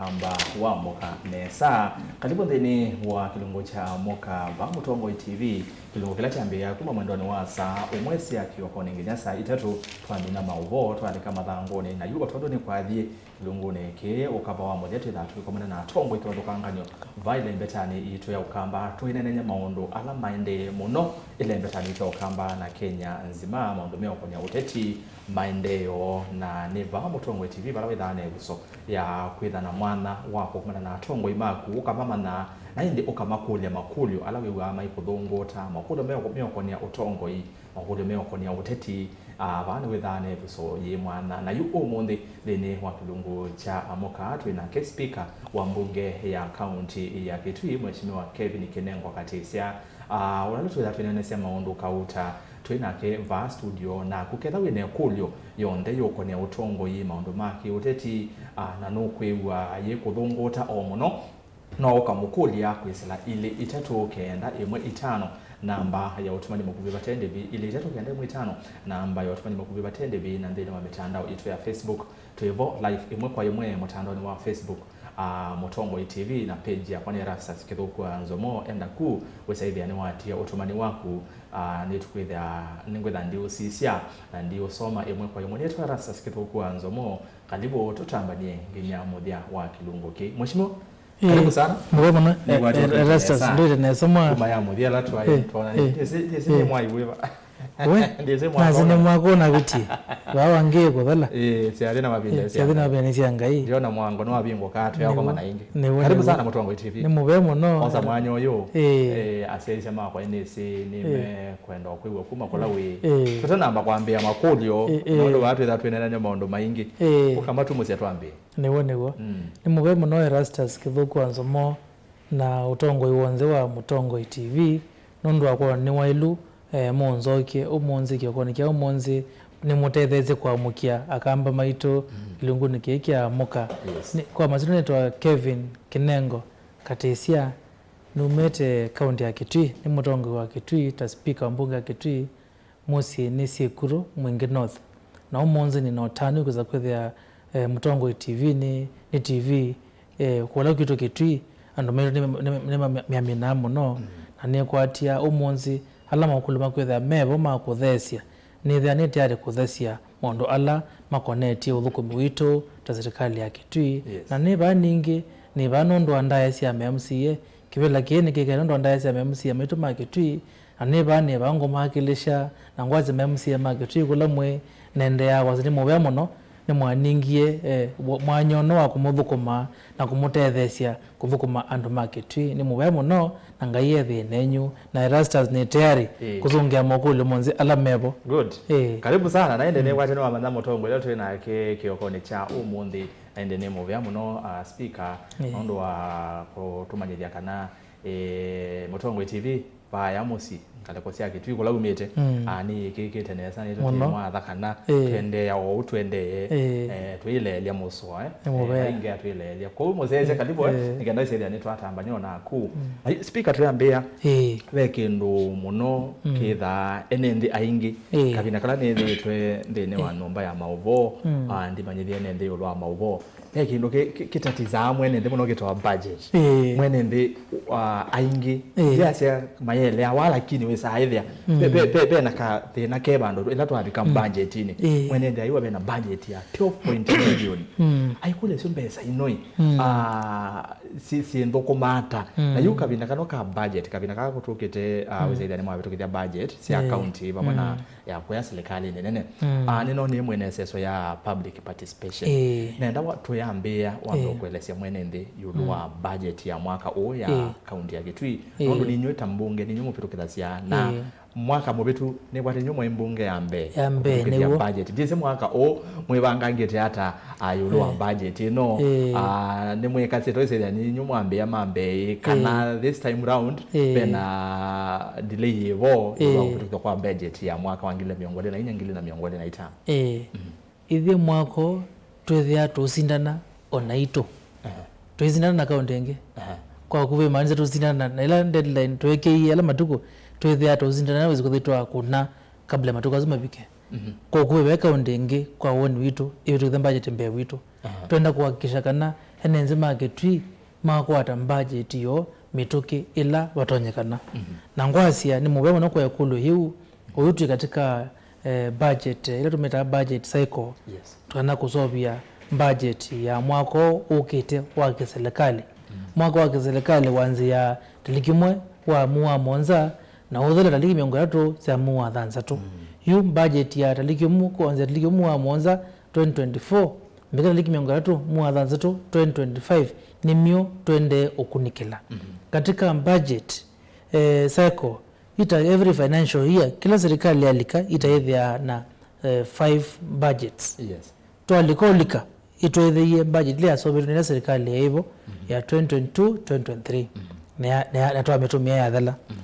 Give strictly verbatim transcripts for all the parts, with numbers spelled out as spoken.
Amba wa mũka nesa. Karibu nthĩnĩ wa kĩlungu kya mũka va Mũtongoi T V, kĩlungu kĩla kyambĩĩa kuma mwendonĩ wa saa ũmwe sya kĩokonĩ nginya saa itatũ. Twamina maũvoo twalika mathangũnĩ, na yu o tondũ nĩ kwathiĩ kĩlungunĩ kĩĩ ũkamba wa mũthya twĩthaa tũikomana na atongoi kĩvathũkanganyo va ĩlembetanĩ itũ ya ũkamba, twĩnenenya maũndũ ala maendee mũno ĩlembetanĩ itũ ya ũkamba na Kenya nzima, maũndũ meũkonia ũteti, maendeeo, na nĩ vaa Mũtongoi T V vala wĩthaa na ĩvuso ya kwĩtha na mwanya wa kũkomana na atongoi maku, ũkamamanya, na ĩndĩ ũkamakũlya makũlyo ala wĩw'aa maikũthũngũũta, makũlyo meũkonia ũtongoi, makũlyo meũkonia ũteti. Aa, vaa nĩwĩthaa na ĩvuso yĩ mwanya. Na yu ũmũnthĩ nthĩnĩ wa kĩlungu kya amũka twĩ nake spika wa mbunge ya kaunti ya Kitui, Mheshimiwa Kevin Kinengo Katisya, aa, ũla twĩthaa twĩneenesya maũndũ kauta. Twĩ nake vaa studio, naku ketha wĩ na ĩkũlyo yonthe yũkonea ũtongoi, maũndũ ma kĩũteti, aa, na nũkwĩw'a yĩkũthũngũũta o mũno, no ũkamũkũlya kwĩsĩla ilĩ itatũ kenda ĩmwe itano, namba ya ũtũmani mũkuvĩ vate ndĩvi, ilĩ itatũ kenda ĩmwe itano, namba ya ũtũmani mũkuvĩ vate ndĩvi, na nthĩnĩ wa mĩtandao itũ ya Facebook. Twĩ vo live ĩmwe kwa ĩmwe mũtandaonĩ wa Facebook, ah, Mũtongoi T V, na page yakwa nĩ Erastus Kĩthũkua Nzomo. Enda ku wĩsaĩthĩa nĩwatia ũtũmani waku, ah, nĩtũkwĩthĩa, nĩngwĩtha ndiũsisya na ndiũsoma ĩmwe kwa ĩmwe. Nĩtwa Erastus Kĩthũkua Nzomo. Karibu tũtambanie nginya mũthya wa kĩlungu kĩĩ. Mheshimiwa, eh, karibu sana. Mũvea mũno. Nĩwatũtũkĩte Erastus, sana. Ndũĩte nesa mwa. Kuma ya mũthya la twaĩ, eh, twaona, eh, ndĩsĩ, ndĩsĩ, eh, nĩ mwai wĩva. We, ndĩsĩ mwaka nasi nĩ ũna. Mwaka ũnavitie. Vaa wangĩe kũthela. Eh, syathi na mavinda, eh, syathi na mavinda nĩ sya Ngai. Ndiona mwango no avingũka, twĩakoma na ingĩ. Nĩw'o, karibu, nĩw'o, sana Mũtongoi T V. Nĩ mũvea mũno. Osa mwanya ũyũ. Eh. Eh, asyaisya makwa nĩsĩ nĩmekwenda, eh, kwĩw'a kuma kũla wĩ. Eh. Tũtanamba kwambĩa makũlyo, eh, eh, nũndũ vaa twĩtha twĩneenany'a maũndũ maingĩ. Eh. Ũkamatumusya twambĩe. Nĩw'o, nĩw'o. Mm. Nĩ mũvea mũno Erastus Kĩthũkua Nzomo na ũtongoi w'onthe wa Mũtongoi T V, nũndũ wa kwona nĩ waĩlu, eh, mũnzokie ũmũnthĩ kĩokonĩ kya ũmũnthĩ, nĩmũtetheesye kũamũkya akamba maitũ, mm, kĩlungunĩ kĩĩ kya mũka. Yes. Nĩ, kwa masyĩtwa nĩtawa Kevin Kinengo Katisya, numĩte kaunti ya Kitui, nĩ mũtongoi wa Kitui, ta spika wa mbunge ya Kitui, mũsyĩ nĩ Syĩkuru, Mwingĩ North. Na ũmũnthĩ nĩ na ũtanu kwĩsa kwĩthĩa, eh, Mũtongoi T V nĩ, nĩ T V, eh, kũla kwitũ Kitui, andũ maitũ nĩ, nĩ, nĩmamĩaminaa mũno, mm, na nĩkwatia ũmũnthĩ ala makũlyo makwĩthĩa mevo ma kũtheesya, nĩthĩa nĩ tayarĩ kũthesya maũndũ ala makonetye ũthũkũmi witũ ta silikalĩ ya Kitui. Yes. Na nĩ vaa ningĩ, nĩ vaa nũndũ wa ndaĩa sya M C A, kĩvĩla kĩĩ nĩkĩkae nũndũ wa ndaĩa sya M C A maitũ ma Kitui, na nĩ vaa nĩ vaa ngũmwakĩlĩsya na ngwasya M C A ma Kitui kũla mwĩ, nendeaa kwasya nĩ mũvea mũno, nĩmwaningie, eh, mwanya ũno wa kũmũthũkũma na kũmũtetheesya kũthũkũma andũ ma Kitui. Nĩ mũvea mũno, na Ngai ethĩe nenyu, na Erastus nĩ tayarĩ, ĩĩ, kũsũngĩa mokũlyo monthe ala mevo. Good. Ĩĩ. Karibu sana. Na ĩndĩ, mm, nĩkwatya nĩwamanya mũtongoi ũla twĩ nake kĩokonĩ kya ũmũnthĩ, na ĩndĩ nĩ mũvea mũno, ah, speaker, ĩĩ, nũndũ wa kũtũmanyĩthya kana, eh, Mũtongoi T V vaaya mũsyĩ, ngalĩko sya Kitui kũla umĩte, mm, ah, nĩyĩkĩkĩte nesa, nĩtũtĩmwatha kana, ĩĩ, twendeea o ũu twendeee, ĩĩ, eh, twĩleelya mũsoa, eh. Nĩ mũvea. Eh, aingĩ atwĩleelya. Kwoou mũsyaĩĩsya, ĩĩ, karibu, eh, ĩĩ, nĩkenda ĩsyaĩthya nĩtwatambany'a o naku. Mm. Ai, speaker, twĩambĩĩa, ĩĩ, ve kĩndũ mũno, mm, kĩthaa ene nthĩ aingĩ, ĩĩ, kavinda kala nĩthĩĩtwe nthĩnĩ wa, ĩĩ, nyũmba ya maũvoo, mm, ah, ndimanyĩthya ene nthĩ ĩũlũ wa maũvoo. Ve kĩndũ kĩ-, kĩ-, kĩtatisaa mwene nthĩ mũno kĩtawa budget. Ĩĩ. Mwene nthĩ, uh, aingĩ, ĩĩ, ndiasya mayelea wa, lakini wĩsaa ĩthĩa, mm, ve, ve, ve, ve na kathĩna ke vandũ ĩla twavika, mm, budgetinĩ. Ĩĩ. Mwene nthĩ aiwa ve na budget ya twelve point million. Mm. Aikũlya isu mbesa ino ĩ. Mm. Ah, si, si nthũkũma ata. Mm. Na yu kavinda kano ka budget, kavinda kaka kũtũkĩte, ah, mm, wĩsaĩthya nĩmwavĩtũkĩthya budget sya, ĩĩ, county vamwe na, mm, ya kũya silikalĩnĩ nene. Mm. Ah, nĩnonie mwene ĩseso ya public participation. Ĩĩ. Nenda wa, tũyambĩĩa wambe, ĩĩ, ũkũelesya mwene nthĩ ĩũlũ, mm, wa budget ya mwaka ũũ ya, ĩĩ, kaunti ya Kitui. Ĩĩ. Nũndũ ninyuĩ ta mbunge, ninyuĩ mũvĩtũkĩthasya na, ĩĩ, mwaka mũvĩtu nĩkwatĩ inyuĩ mwaĩ mbunge ya mbee, ya mbee, kũvĩtũkĩthya, nĩw'o, budget. Ndyĩsĩ mwaka ũũ mwĩvangangĩte ata, ah, ĩũlũ wa, ĩĩ, budget ĩno. Ĩĩ. Ah, nĩmwĩkasĩte ũisĩthya ninyuĩ mwambĩĩa ma mbee, kana, ĩĩ, this time round, ĩĩ, ve na delay yĩvo ĩũlũ wa, ĩĩ, kũvĩtũkĩthwa kwa budget ya mwaka wa ngili mĩongo ĩlĩ na inya, ngili na mĩongo ĩlĩ na itano. Ĩĩ. Mm. Ithyĩ mwaka ũũ twĩthĩaa tũsindana o naitũ. Aha. Tũisindana na kaũntĩ ĩngĩ. Aha. Kwa kũvĩmaanisya tũsindana na, na ĩla deadline tweekĩie ala matukũ, twĩthĩaa tũsindana na wĩsĩ kũthĩ twakũna kabla matukũ asu mavike. Mhm. Kũkũĩwe kaũndĩ ĩngĩ kwa woni witũ, ĩvĩtũkĩthe budget mbee witũ. Aha. Twenda kũhakikisha kana ene nzĩ ma Kitui makwata budget yoo mĩtũkĩ ĩla vatonyekana. Mhm. Na ngwasya nĩ mũvea mũno kwa ĩkũlyo yĩu, ũyu twĩ katika, eh, budget, eh, ĩla tũmĩtaa budget cycle. Yes. Kana kũseũvya budget ya mwaka ũũ ũkĩte wa kĩsilikalĩ. Mhm. Mwaka wa kĩsilikalĩ wanzĩaa taliki ĩmwe wa mwei wa mũonza na ũthela taliki mĩongo ĩtatũ sya mwei wa thanthatũ. Mhm. Yu budget ya taliki ĩmwe, kwanzĩa taliki ĩmwe wa mũonza twenty twenty-four, mbika taliki mĩongo ĩtatũ mwei wa thanthatũ twenty twenty-five, nĩmyo tũendee ũkunĩkĩla. Mhm. Katika budget, eh, cycle, ita every financial year, kĩla silikalĩ yalika, itaĩthĩaa na, eh, five budgets. Yes. Twalika ũlika, ĩtweethĩie budget ĩla yaseũvĩtwe nĩ ĩla silikalĩ yaĩ vo, mhm, ya twenty twenty-two, twenty twenty-three. Mhm. Na ya, na ya, na twamĩtũmĩa yathela. Mhm.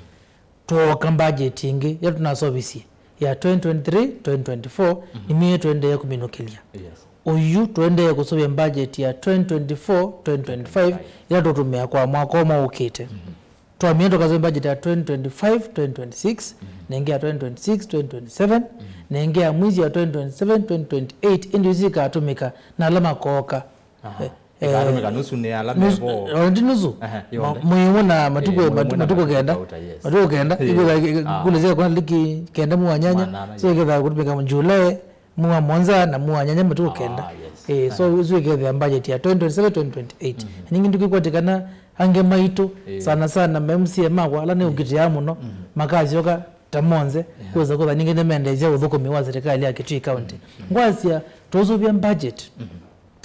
Twooka budget ĩngĩ, ya tũnaseũvisye, ya twenty twenty-three, twenty twenty-four, mhm, nĩmyo tũendee kũminũkĩlya. Yes. Ũyu tũendee kũseũvya budget ya twenty twenty-four, twenty twenty-five, ĩla tũtũmĩa kwa mwaka ũmwe ũkĩte. Mhm. Twamina tũkaseũvya budget ya twenty twenty-five, twenty twenty-six, mhm, na ĩngĩ ya twenty twenty-six, twenty twenty-seven, mhm, na ĩngĩ ya mwisi ya twenty twenty-seven, twenty twenty-eight, ĩndĩ isu ikatũmĩka na ala makooka. Aha. Eh, eh, ikatũmĩka nusu nĩ ala nusu, mevo. Ona ti nusu. Aha, ma-, yonthe. Mwei ũmwe na matukũ, eh, mwei ũmwe na matukũ kenda. Kauta, yes. Matukũ kenda. Eh, ikwĩtha, ah, kule sia kwa liki kenda mwei wa nyanya. Mwanana, so yes, iketha kũtũmĩka July, mwei wa mũonza na mwei wa nyanya matukũ kenda. Ah, yes. Eh, so, aha, isu ikethĩa budget ya twenty twenty-seven, twenty twenty-eight. Mhm. Ningĩ ndikwikwatĩkana angĩ maitũ, eh, sana sana ma M C A makwa, ala nĩ, eh, ũkitĩa mũno, mhm, makasyoka ta monthe, yeah, kwĩsa kwĩtha ningĩ nĩmendeesya ũthũkũmi wa silikalĩ ya Kitui County. Mhm. Ngwasya, tũsũvya budget. Mhm.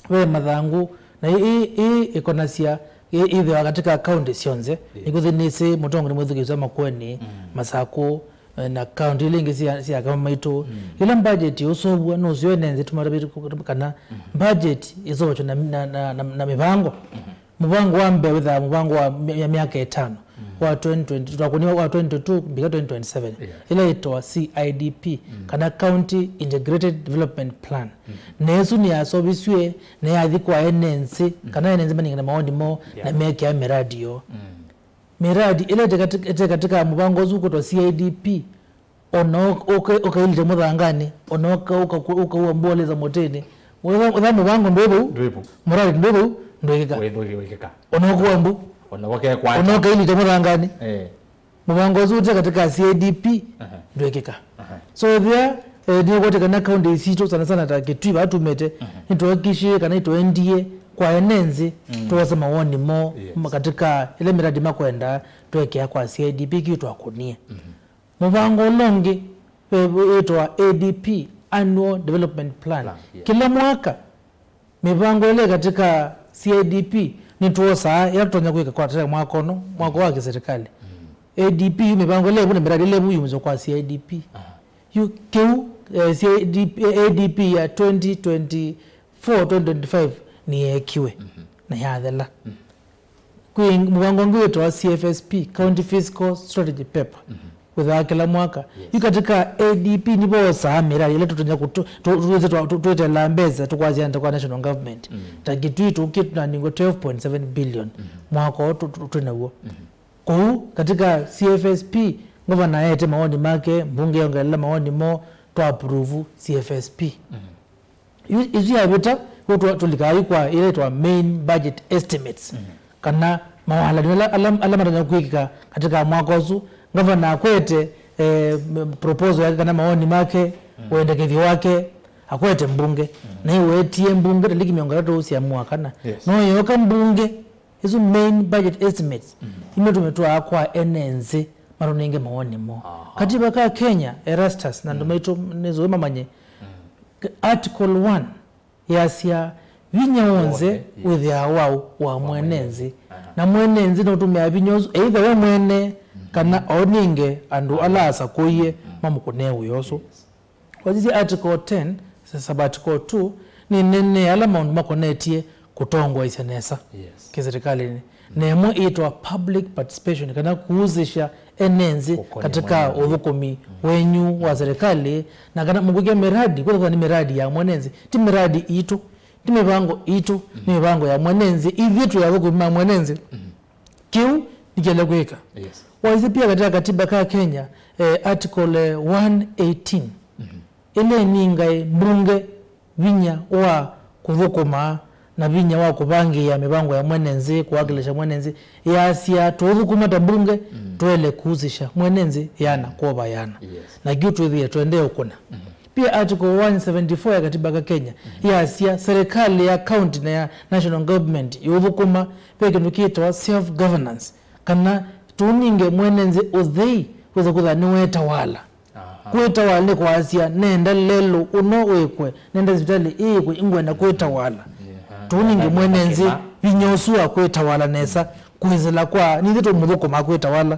Ve mathangũ, na ĩ, ĩ, ĩ ĩkonasya, ĩ, ĩthĩwa katika kaunti syonthe. Yeah. Nĩkwĩthĩ nĩsĩ mũtongoi nĩmwĩthukĩĩsya Makueni, mm, Masakũ, eh, na kaunti ila ingĩ sya, sya kama maitũ. Mm. Ĩla budget ũsũvw'a nũseo ene nzĩ tũmatavĩte kana, mm, budget ĩsovotwe na, na, na, na, na mĩvango. Mm. Mũvango wa mbee wĩthaa mũvango wa mya-, myaka ĩtano, mm, wa twenty twenty, twakũniwa wa twenty twenty-two mbika twenty twenty-seven, yeah, ĩla ĩtawa C I D P, mm, kana County Integrated Development Plan. Mm. Na ĩsu nĩyaseũvisw'e na yathi kwa ene nzĩ, mm, kana ene nzĩ manengane maoni moo, yeah, na mekĩa mĩradi yoo. Mm. Mĩradi ĩla ĩte kati-, ĩte katika mũvango ũsu ũkwĩtwa C I D P, ona ũka-, ũkailite mũthanganĩ, ona ũka-, ũka-, ũkaua mbũa lĩsa mũtĩnĩ. Wetha, wetha mũvango ndwĩ vau, ndwĩ vau, mũradi ndwĩ vau, ndwĩkĩka. Wĩ-, ndwĩ-, wĩkĩka. Ona ũkua mbu, ona ũkekwata, ona ũkailite mũthanganĩ. Eh. Mũvango ũsu ũte katika C I D P, aha, ndwĩkĩka. Aha. So, ethĩa, eh, nĩũkwatĩkana kaunti sitũ, sana sana ta Kitui, vaa tumĩte, aha, nĩtũhakikishie kana nĩtũendie kwa ene nzĩ, mm, twose mawoni moo, yes, ma-, katika ĩla mĩradi makwenda twekea kwa C I D P kĩu twakũnie. Mhm. Mũvango ũla ũngĩ, eh, wĩtawa A D P, Annual Development Plan. Plan, yes. Kĩla mwaka, mĩvango ĩla ĩ katika C I D P nĩtwosaa ĩla tũtonya kwĩka kwa tene mwaka ũno, mwaka wa kĩsilikalĩ. Mm. A D P yu mĩvango ĩla ĩvu na mĩradi ĩla ĩvu yumĩswa kwa C I D P. Aha. Yu kĩu, eh, C I D P, eh, A D P ya twenty twenty-four, twenty twenty-five nĩyeekiwe, mhm, na yathela. Mhm. Kwĩ mũvango ũngĩ wĩtawa C F S P, County Fiscal Strategy Paper, mhm, wĩthaa kĩla mwaka. Yes. Yu katika A D P nĩvosaa mĩradi ĩla tũtonya kũtũ-, tũ-, tũ-, tũ-, tũ-, twetelaa mbesa tũkwasya nda kwa national government. Mm. Ta Kitui tũkĩ tũnaningwa twelve point seven billion, mhm, mwaka ũũ tũ-, tũ-, twĩ naw'o. Mhm. Kũu katika C F S P, ngavana aete mawoni make, mbunge yongelela mawoni moo, twa approve C F S P. Mhm. Yu-, isu yavĩta, yu twa-, tũlikaa yu kwa ĩla ĩtawa main budget estimates, mhm, kana mawalany'o ala, ala, ala matonya kwĩkĩka katika mwaka ũsu. Ngavana akwete, eh, m-, proposal yake kana mawoni make, mm, wendekethyo wake, akwete mbunge. Mm. Na ĩwetie mbunge taliki mĩongo ĩtatũ sya mwei wa kana. Yes. No yoka mbunge, isu main budget estimates, mm, imwe tũmĩtwaa kwa ene nzĩ matũnenge mawoni moo. Aha. Katiba ka Kenya, Erastus, na andũ, mm, maitũ nĩzũĩ mamanye, mm, Article one yasya, vinya w'onthe, w'onthe, yes, wĩthĩawa wa, wa mwene nzĩ. Aha. Na mwene nzĩ nũtũmĩaa vinya ũsu, either we mwene, mhm, kana oninge andũ ala, ala asakũie, mhm, mamũkũnĩe wĩa ũsu. Yes. Wasisya Article ten, sub-article two, nĩneenea ala maũndũ makonetye kũtongoesya nesa, yes, kĩsilikalĩnĩ. Na ĩmwe ĩtawa public participation, kana kũusĩsya ene nzĩ katika ũthũkũmi wenyu wa silikalĩ, na kana mũkũkĩa mĩradi, kwĩthĩwa nĩ mĩradi ya mwene nzĩ, ti mĩradi itũ, ti mĩvango itũ, nĩ mĩvango ya mwene nzĩ, ithyĩ twĩ athũkũmi ma mwene nzĩ. Kĩu nĩkĩele kwĩka. Yes. Waisye pia katika katiba ka Kenya, eh, article, eh, one eighteen. Mhm. Ĩla ĩningae mbunge vinya wa kũthũkũma na vinya wa kũvangĩĩa mĩvango ya mwene nzĩ, kũwakilisha mwene nzĩ, yasya tũũthũkũma ta mbunge, tũele kũusisha mwene nzĩ yana kwova yana. Yes. Na kĩu twĩthĩe tũendee ũkũna. Pia Article one seventy-four ya katiba ka Kenya yasya serikali ya county na ya national government yũthũkũma ve kĩndũ kĩtawa self governance, kana tũninge mwene nzĩ ũthei wĩsa kwĩthwa nĩwetawala. Aha. Kwĩtawala nĩ kwasya nenda lelũ ũno wĩkwe, nenda sivitalĩ ĩĩkwe, ingwenda kwĩtawala. Aha. Tũninge mwene nzĩ vinya ũsu wa kwĩtawala nesa, kwĩsĩla kwa nithe tũmũthũkũma kwĩtawala.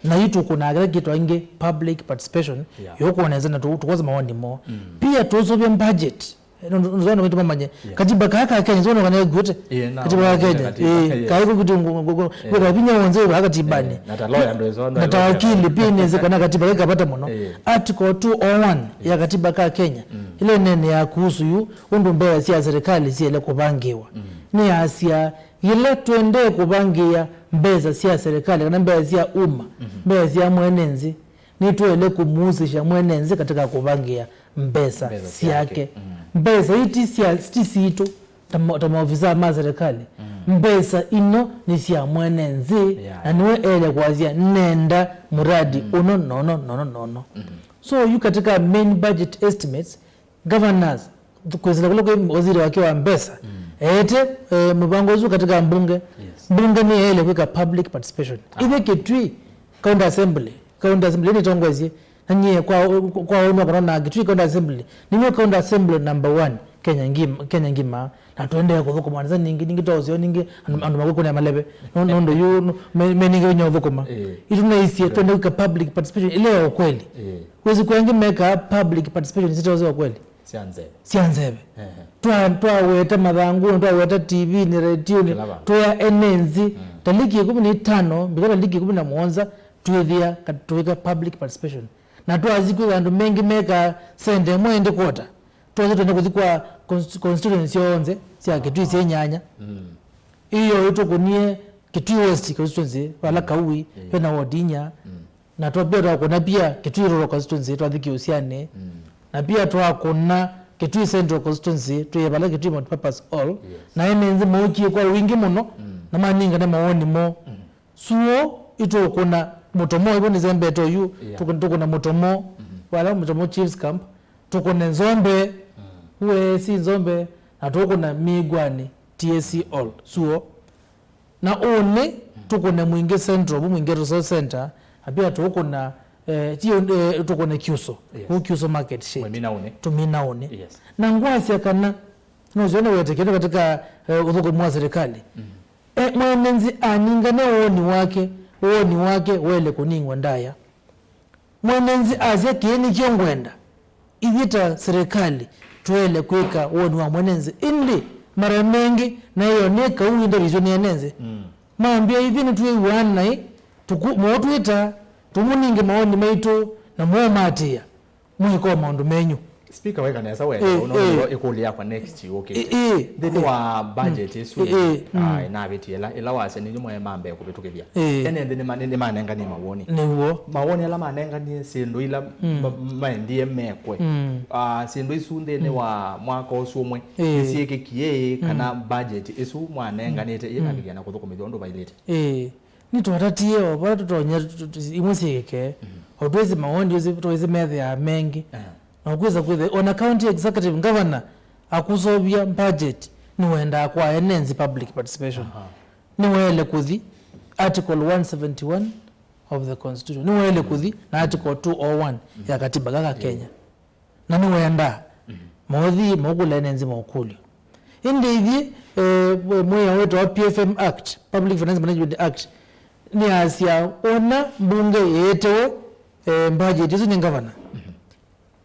Na yu tũkũnaa kĩla kĩtwa ingĩ public participation. Yeah. Yũkũnesa na tũ- tũkosa mawoni moo. Pia tũsũvye budget. Nũndũ nũndũ nũndũ mamanye. Yeah. Katiba kaa ka Kenya sio kana ĩkwĩte. Yeah, na katiba ka Kenya. Katiba, eh, yes. Kaiko kuti ngo ngo ngo. Yeah. Kwa vinya wonze wa katibani. Yeah. Na ta lawyer ndo izo, na ta wakili pia neze kana katiba ka bata mũno. Yeah. Article two oh one ya katiba ka Kenya. Ile nene ya kuhusu yu ũndũ mbesa sya serikali siele kũvangiwa. Nĩ asia ile twende kũvangia mbesa sya serikali kana mbesa sya uma, mbesa sya mwene nzĩ. Nĩtwaĩle kũmuusĩsya mwene nzĩ katika kũvangĩa mbesa syake. Mbesa ii ti sya- ti sitũ ta ma- ta maovisaa ma serikali. Mbesa ino nĩ sya mwene nzĩ, na nĩwe ele kwasya nenda muradi ũno nono nono nono. So yu katika main budget estimates, governors, kwĩsĩla kũla kwĩ waziri wake wa mbesa, eete, eh, mũvango ũsu katika mbunge. Yes. Mbunge nĩyaĩle kwĩka public participation. Ithe Kitui County Assembly, County Assembly nĩtongoesye, na nyie kwa kwa ũnwa kana na Kitui County Assembly nĩyo County Assembly number one Kenya ngima, Kenya ngima. Na tũendee kũthũkũma nza ningĩ ningĩ twaũseo ningĩ andũ andũ makwĩkũnĩa maleve. No- nũndũ yu no- me- meningĩ vinya ũthũkũma. Ĩĩ. Itũnaisye twende kwĩka public participation ile ya ũkweli. Ĩĩ. Wĩsĩ kwĩ angĩ mekaa public participation sitaũseo kweli. Sya nzeve. Sya nzeve. Ehe. Twa- twaweta mathangũnĩ, twaweta T V-nĩ, retionĩ, kĩla vandũ. Twĩa ene nzĩ. Taliki ĩkũmi na itano mbika taliki ĩkũmi na mũonza twĩthĩa ka- tũĩka public participation. Na twathi kwĩtha andũ mengĩ mekaa sente ĩmwe ĩndĩ kwota. Twose twende kũthi kwa const- constituency syonthe sya Kitui sya inyanya. Iyo ĩtũkũnie Kitui West constituency, vala Kaui, vena ward inya. Na twa- pia twakũna pia Kitui Rural constituency, twathi Kĩũsyanĩ. Na pia twakũna Kitui Central constituency, twĩ vala Kitui Multipurpose Hall. Yes. Na ene nzĩ mookie kwa wingĩ mũno, na maningane mawoni moo. Suo itũkũna Mũtomo, ivo nĩsembete oyu, yeah, tũkũ- tũkũna Mũtomo, vala Mũtomo Chiefs Camp, tũkũne Nzombe, we si Nzombe, na tũkũna Mĩĩgwanĩ, T S C Hall, Suo. Na ũnĩ, tũkũne Mwingĩ Central, vu Mwingĩ Resource Center, na pia tũkũna, eh, ti, eh, tũkũne Kyuso, yes, vu Kyuso Market Shed. Mwĩminaũnĩ. Tũminaũnĩ. Yes. Na ngwasya kana, nũsyo nĩwete kĩndũ katika, eh, ũthũkũmi wa serikali. E, mwene nzĩ aningane woni wake, woni wake waĩle kũningwa ndaĩa. Mwene nzĩ asya, kĩĩ nĩkyo ngwenda. Ithyĩ ta serikali twaĩle kwĩka woni wa mwene nzĩ. Ĩndĩ mara mengĩ, na ĩyo nĩ kau ĩndĩ visyo nĩ ene nzĩ. Mm. Mambĩa, ithyĩ nĩtwĩw'aa naĩ, tũku- mũũtwĩta, tũmũninge mawoni maitũ, na mũũmatĩĩa. Mwĩka o maũndũ menyu. Speaker, weka nesa wenda, eh, ũno eh, nĩyo ĩkũlyo yakwa next yũkĩte. Eh, eh. Nthĩnĩ wa budget ĩsu, eh, eh, ah, mm, ĩnavĩtie ĩla, ĩla wasya nĩyo mwaĩ ma mbee kũvĩtũkĩthya. Eh. Ene nthĩ nĩma- nĩ- nĩmanenganie mawoni. Nĩw'o. Mawoni ala manenganie, syĩndũ ila, mm, ma- maendie mekwe. Mm. Ah, syĩndũ isu nthĩnĩ, mm, wa mwaka ũsu ũmwe, eh, nĩsyĩkĩkie kana, mm, budget ĩsu mwanenganĩte, mm, ĩnavikĩa na kũthũkũmĩthw'a ũndũ vailĩte. Eh. Nĩtwatatie o vala tũtonya tu- tu- imwe syĩkĩke. Mhm. O twĩsĩ mawondi twĩsĩ methĩaa mengĩ. Aha. Na ũkwĩsa kwĩthĩa ona county executive governor akũseũvya budget nĩwendaa kwa ene nzĩ public participation. Aha. Nĩwaĩle kũthi article one seventy-one of the constitution. Nĩwaĩle kũthi na article two oh one ya katiba kaka Kenya. Na nĩwendaa, mhm, maũthi maũkũlene nzĩ maũkũlyo. Ĩndĩ ithyĩ, eh, mwĩao wĩtawa P F M Act, Public Finance Management Act, nĩyasya ona mbunge ĩĩtewe, eh, budget ĩsu nĩ ngavana, mhm,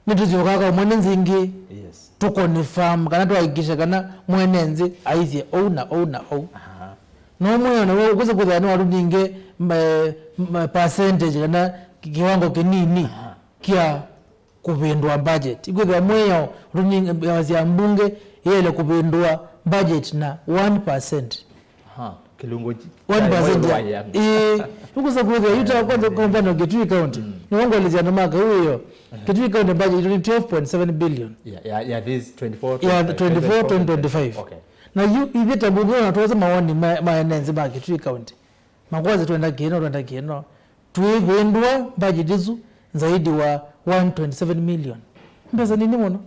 nĩtũsyokaa kwa mwene nzĩ ĩngĩ, yes, tũkonifirm kana twahakikisha kana mwene nzĩ aisye ũu na ũu na ũu. Aha. No mwĩao naw'o ũkwĩsa kwĩthĩa nĩwatũninge ma- ma- percentage kana kĩ- kĩwango kĩnini, aha, kya kũvĩndũa budget. Ikwĩthĩa mwĩao ũtũninga- wasya mbunge ĩyaĩle kũvĩndũa budget na one percent. Aha, Kĩlungu kĩ-, one percent kya ya, ĩĩ, ũkũsa kwĩthĩa yu ta kwa, kwa mfano Kitui County. Nĩwongolesya andũ ma kau ĩyo. Kitui County budget itũ nĩ twelve point seven billion. Ya, ya, ya this twenty-four, ya twenty-five, twenty-four, twenty twenty-five. Okay. Na yu ithyĩ ta mbunge ona twose mawoni ma, ma ene nzĩ ma Kitui County. Makwasya twenda kĩno, twenda kĩno. Twĩvĩndũa budget ĩsu zaidi wa one twenty-seven million. Mbesa nini mũno.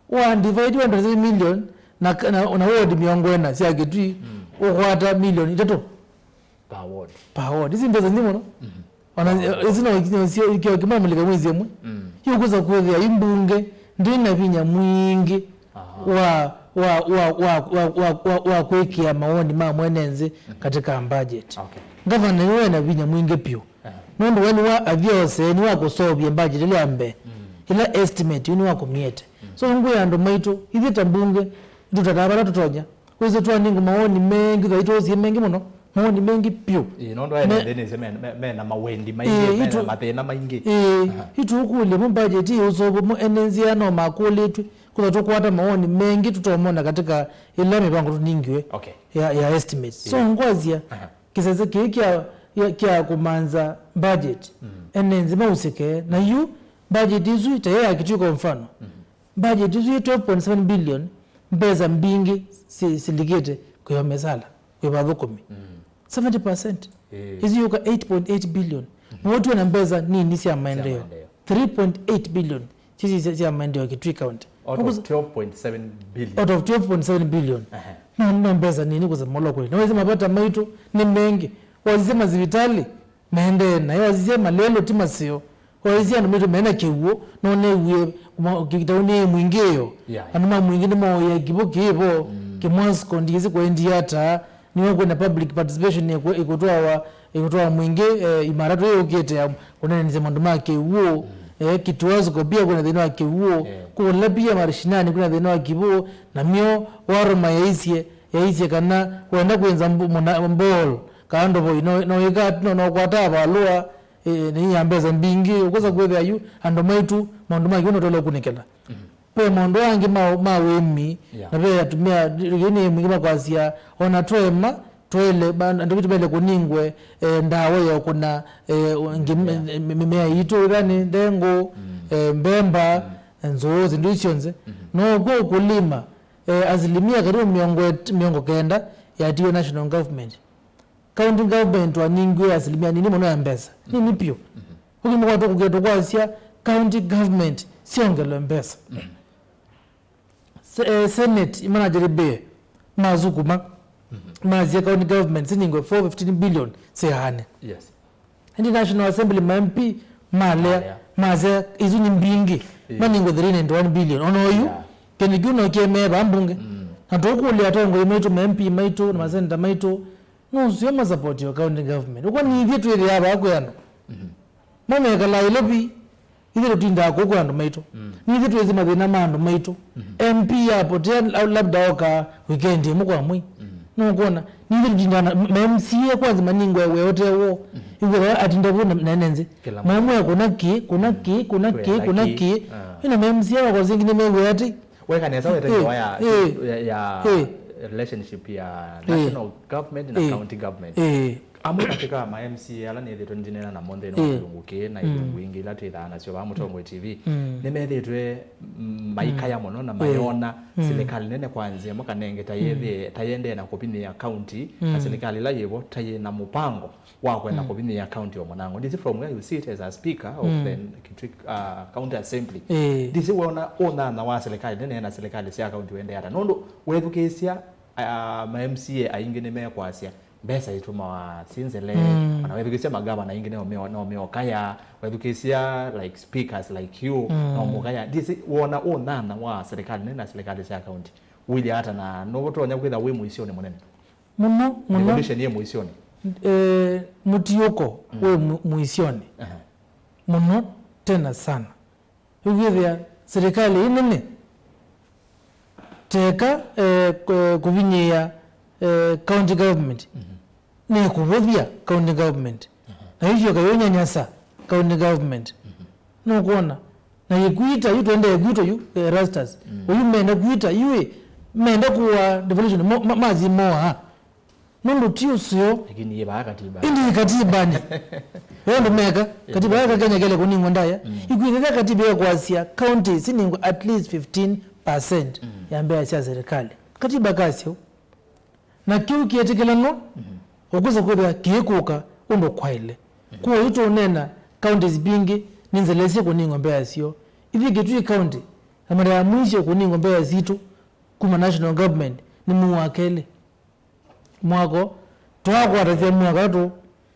Wa divide one twenty-seven million na, na, na ward mĩongo ĩna sya Kitui, ũkwata milioni itatũ per ward. Per ward. Isi mbesa nini mũno. Ona isi no kĩo kĩmwe mũlika mwezi ĩmwe. Yu kũsa kwĩthĩa yu mbunge ndĩ na vinya mwingĩ wa, wa, wa kwĩkĩa mawoni ma mwene nzĩ katika budget. Okay. Ngavana nĩwe na vinya mwingĩ piũ. Nũndũ we nĩwe athi ose, nĩwe akũseũvya budget ĩla ya mbee. Ĩla estimate yu nĩwe akũmĩete. So ngwĩa andũ maitũ, ithyĩ ta mbunge, nĩtũtataa vala tũtonya. Wĩsĩ twanengwa mawoni mengĩ, thaitũ ũsie mengĩ mũno, mawoni mengĩ piũ. Ĩĩ, nũndũ ene nthĩ nĩsĩ me, me, me na mawendi maingĩ, ĩĩ, me na mathĩna maingĩ. Ĩĩ, itũkũlya mu budget ĩĩ ũseũvw'e mu ene nzĩa no makũlĩtw'e, kũtha tũkwata mawoni mengĩ tũtomona katika ĩla mĩvango tũningiwe ya, ya estimates. So ngwasya, kĩsese kĩĩ kya, kya, kya kũmanza budget, ene nzĩ mausĩke, na yu budget ĩsu ta ĩya ya Kitui kwa mfano. Budget ĩsu yĩ twelve point seven billion, mbesa mbingĩ si-, silikĩte kwĩva misala, kwĩva athũkũmi. Seventy percent. Ĩĩ. Ĩsu yũka eight point eight billion. Motue na mbesa nini sya maendeleo. Three point eight billion. Sisi sya, sya maendeleo Kitui County. Out of twelve point seven billion. Out of twelve point seven billion. No, no mbesa nini kũsa molokoni. Na wĩsĩ mavata maitũ nĩ mengĩ. Wasisya masivitali, maendee nayo, wasisya malelũ ti maseo. Wasisya andũ maitũ mena kĩw'ũ, no newie kĩtaũ nĩ mwingĩ ĩyo. Andũ ma mwingĩ nĩmoĩa kĩw'ũ kĩvo, kĩmwasko ndikĩsĩ kũendie ata, nĩwe kwĩna public participation ĩkũtwawa, ĩkũtwawa mwingĩ, eh, imaratũ yũkĩte ya kũneenanĩsya maũndũ ma kĩw'ũ, eh, kituasko pia kwĩna thĩna wa kĩw'ũ, kũla pia marishinani kwĩna thĩna wa kĩw'ũ, na myo waroma yaisye, yaisye kana wenda kwĩnza mbo-, mũna-, mbol, kana ndovoi, no, no ĩka, no, no kwata valũa, eh, nĩ ya mbesa mbingĩ, ũkosa kwĩthĩa yu, andũ maitũ, maũndũ ma kĩw'ũ notwele kũnĩkĩla. Ve maũndũ angĩ ma, ma wĩmi, na ve atumĩa, yu nĩ mwingĩ makwasya, ona twema, twaĩle, ma-, andũ maitũ maĩle kũningwe, eh, ndawa ya ũkũna, eh, ngĩ-, mĩmea yitũ, ĩla nĩ ndengũ, eh, mbemba, nzũũ, syĩndũ isu syonthe. No kw'o ũkũlima, eh, asilimia karibu mĩongo, mĩongo kenda yatiwe national government. County government twaningiwe asilimia nini mũno ya mbesa. Nini piũ. Ũkĩmũkwata kũkĩa tũkwasya county government syongelwe mbesa. Se-, eh, Senate manajaribie masukuma. Masya county government siningwe four fifteen billion siane. Yes. Ĩndĩ National Assembly ma M P malea, malea, masya isu nĩ mbingĩ. Ĩĩ. Maningwe three ninety-one billion. Ona oyu, kĩndũ kĩu no kĩemee vaa mbunge. Na tũkũlya atongoi maitũ, ma M P maitũ, na maseneta maitũ, nũseo masapoti o county government. Ũkw'a nĩ ithyĩ twĩthĩaa vaa kwĩ andũ. Mamekalaa Nairobi, ithyĩ tũtindaa kũu kwĩ andũ maitũ. Nĩ ithyĩ twĩsĩ mathĩna ma andũ maitũ. M P apotea la-, labda oka weekend ĩmwe kwa mwei. Nũkwona? Nĩ ithyĩ tũtindaa na ma M C A kwanza maningwe wĩa ũte woo. Ĩw'ĩthwa atinda vu na, na ene nzĩ. Kĩla mũndũ. Mamwĩa kũna kĩ, kũna kĩ, kũna kĩ, kũna kĩ. Ĩna ma M C A wakosingi nĩ mewĩa atĩ. Weka nesa wete ngewa ya, ya, ya relationship ya national government na county government. Amwe katika ma M C A ala nĩthĩtwe nĩneena namo nthĩnĩ wa kĩlungu kĩĩ na ilungu ingĩ ila twĩthaa nasyo vaa Mũtongoi T V, nĩmethĩtwe, mm, maikaya mũno na mayona silikalĩ nene kwa nzĩa ĩmwe kanenge ta yĩthĩe, ta yendee na kũvinyĩĩa county na silikalĩ ila yĩvo ta yĩ na mũpango wa kwenda kũvinyĩĩa county o mũnango. Ndisi from where you sit as a speaker of the Kitui, uh, County Assembly. Ndisi wona ũnana wa silikalĩ nene na silikalĩ sya county wendee ata? Nũndũ wethukĩĩsya, uh, ma M C A aingĩ nĩmekwasya mbesa itumawa syĩ nzele, ona wethukĩĩsya magavana aingĩ no meo-, no meokaya, wethukĩĩsya, like, speakers like you, no mũkaya. Ndisi wona ũnana wa silikalĩ nene na silikalĩ sya county wĩlya ata, na no ũtonya kwĩtha wĩ mũisyonĩ mũnene? Mũno, mũno. Revolution yĩ mũisyonĩ. Eh, mũtiũko wĩ mu-, mũisyonĩ. Mũno, tena sana. Ũkwĩthĩa silikalĩ ĩ nene teka, eh, kũ-, kũvinyĩĩa, eh, county government, nĩ kũvũthya county government. Na ĩsyoka yũnyanyasa county government. Nũkwona? Na yĩkwita yu, twendee kwitũ yu, eh, Erastus. Ũyu menda kwita yu, ĩ, menda kũwa devolution, mo-, ma-, mazi moa. Nũndũ ti ũseo. Lakini yĩ vaa katibanĩ. Ĩndĩ katibanĩ. Ve ũndũ meka, katiba ya Kenya kele kũningwa ndaya. Ikwĩthĩthya katiba ya kwasya counties siningwe at least fifteen percent ya mbesa sya serikali. Katiba kasya ũu. Na kĩu kĩetĩkĩlanwa, ũkwĩsa kwĩthĩa kĩikũka ũndũ kwaĩle. Kwoou tũũneena counties mbingĩ nĩ nzelesie kũningwa mbesa syoo. Ithyĩ Kitui County, na mara ya mwisho kũningwa mbesa sitũ kuma national government nĩ mwei wa kelĩ. Mwako, twakwatasya mwaka tũ,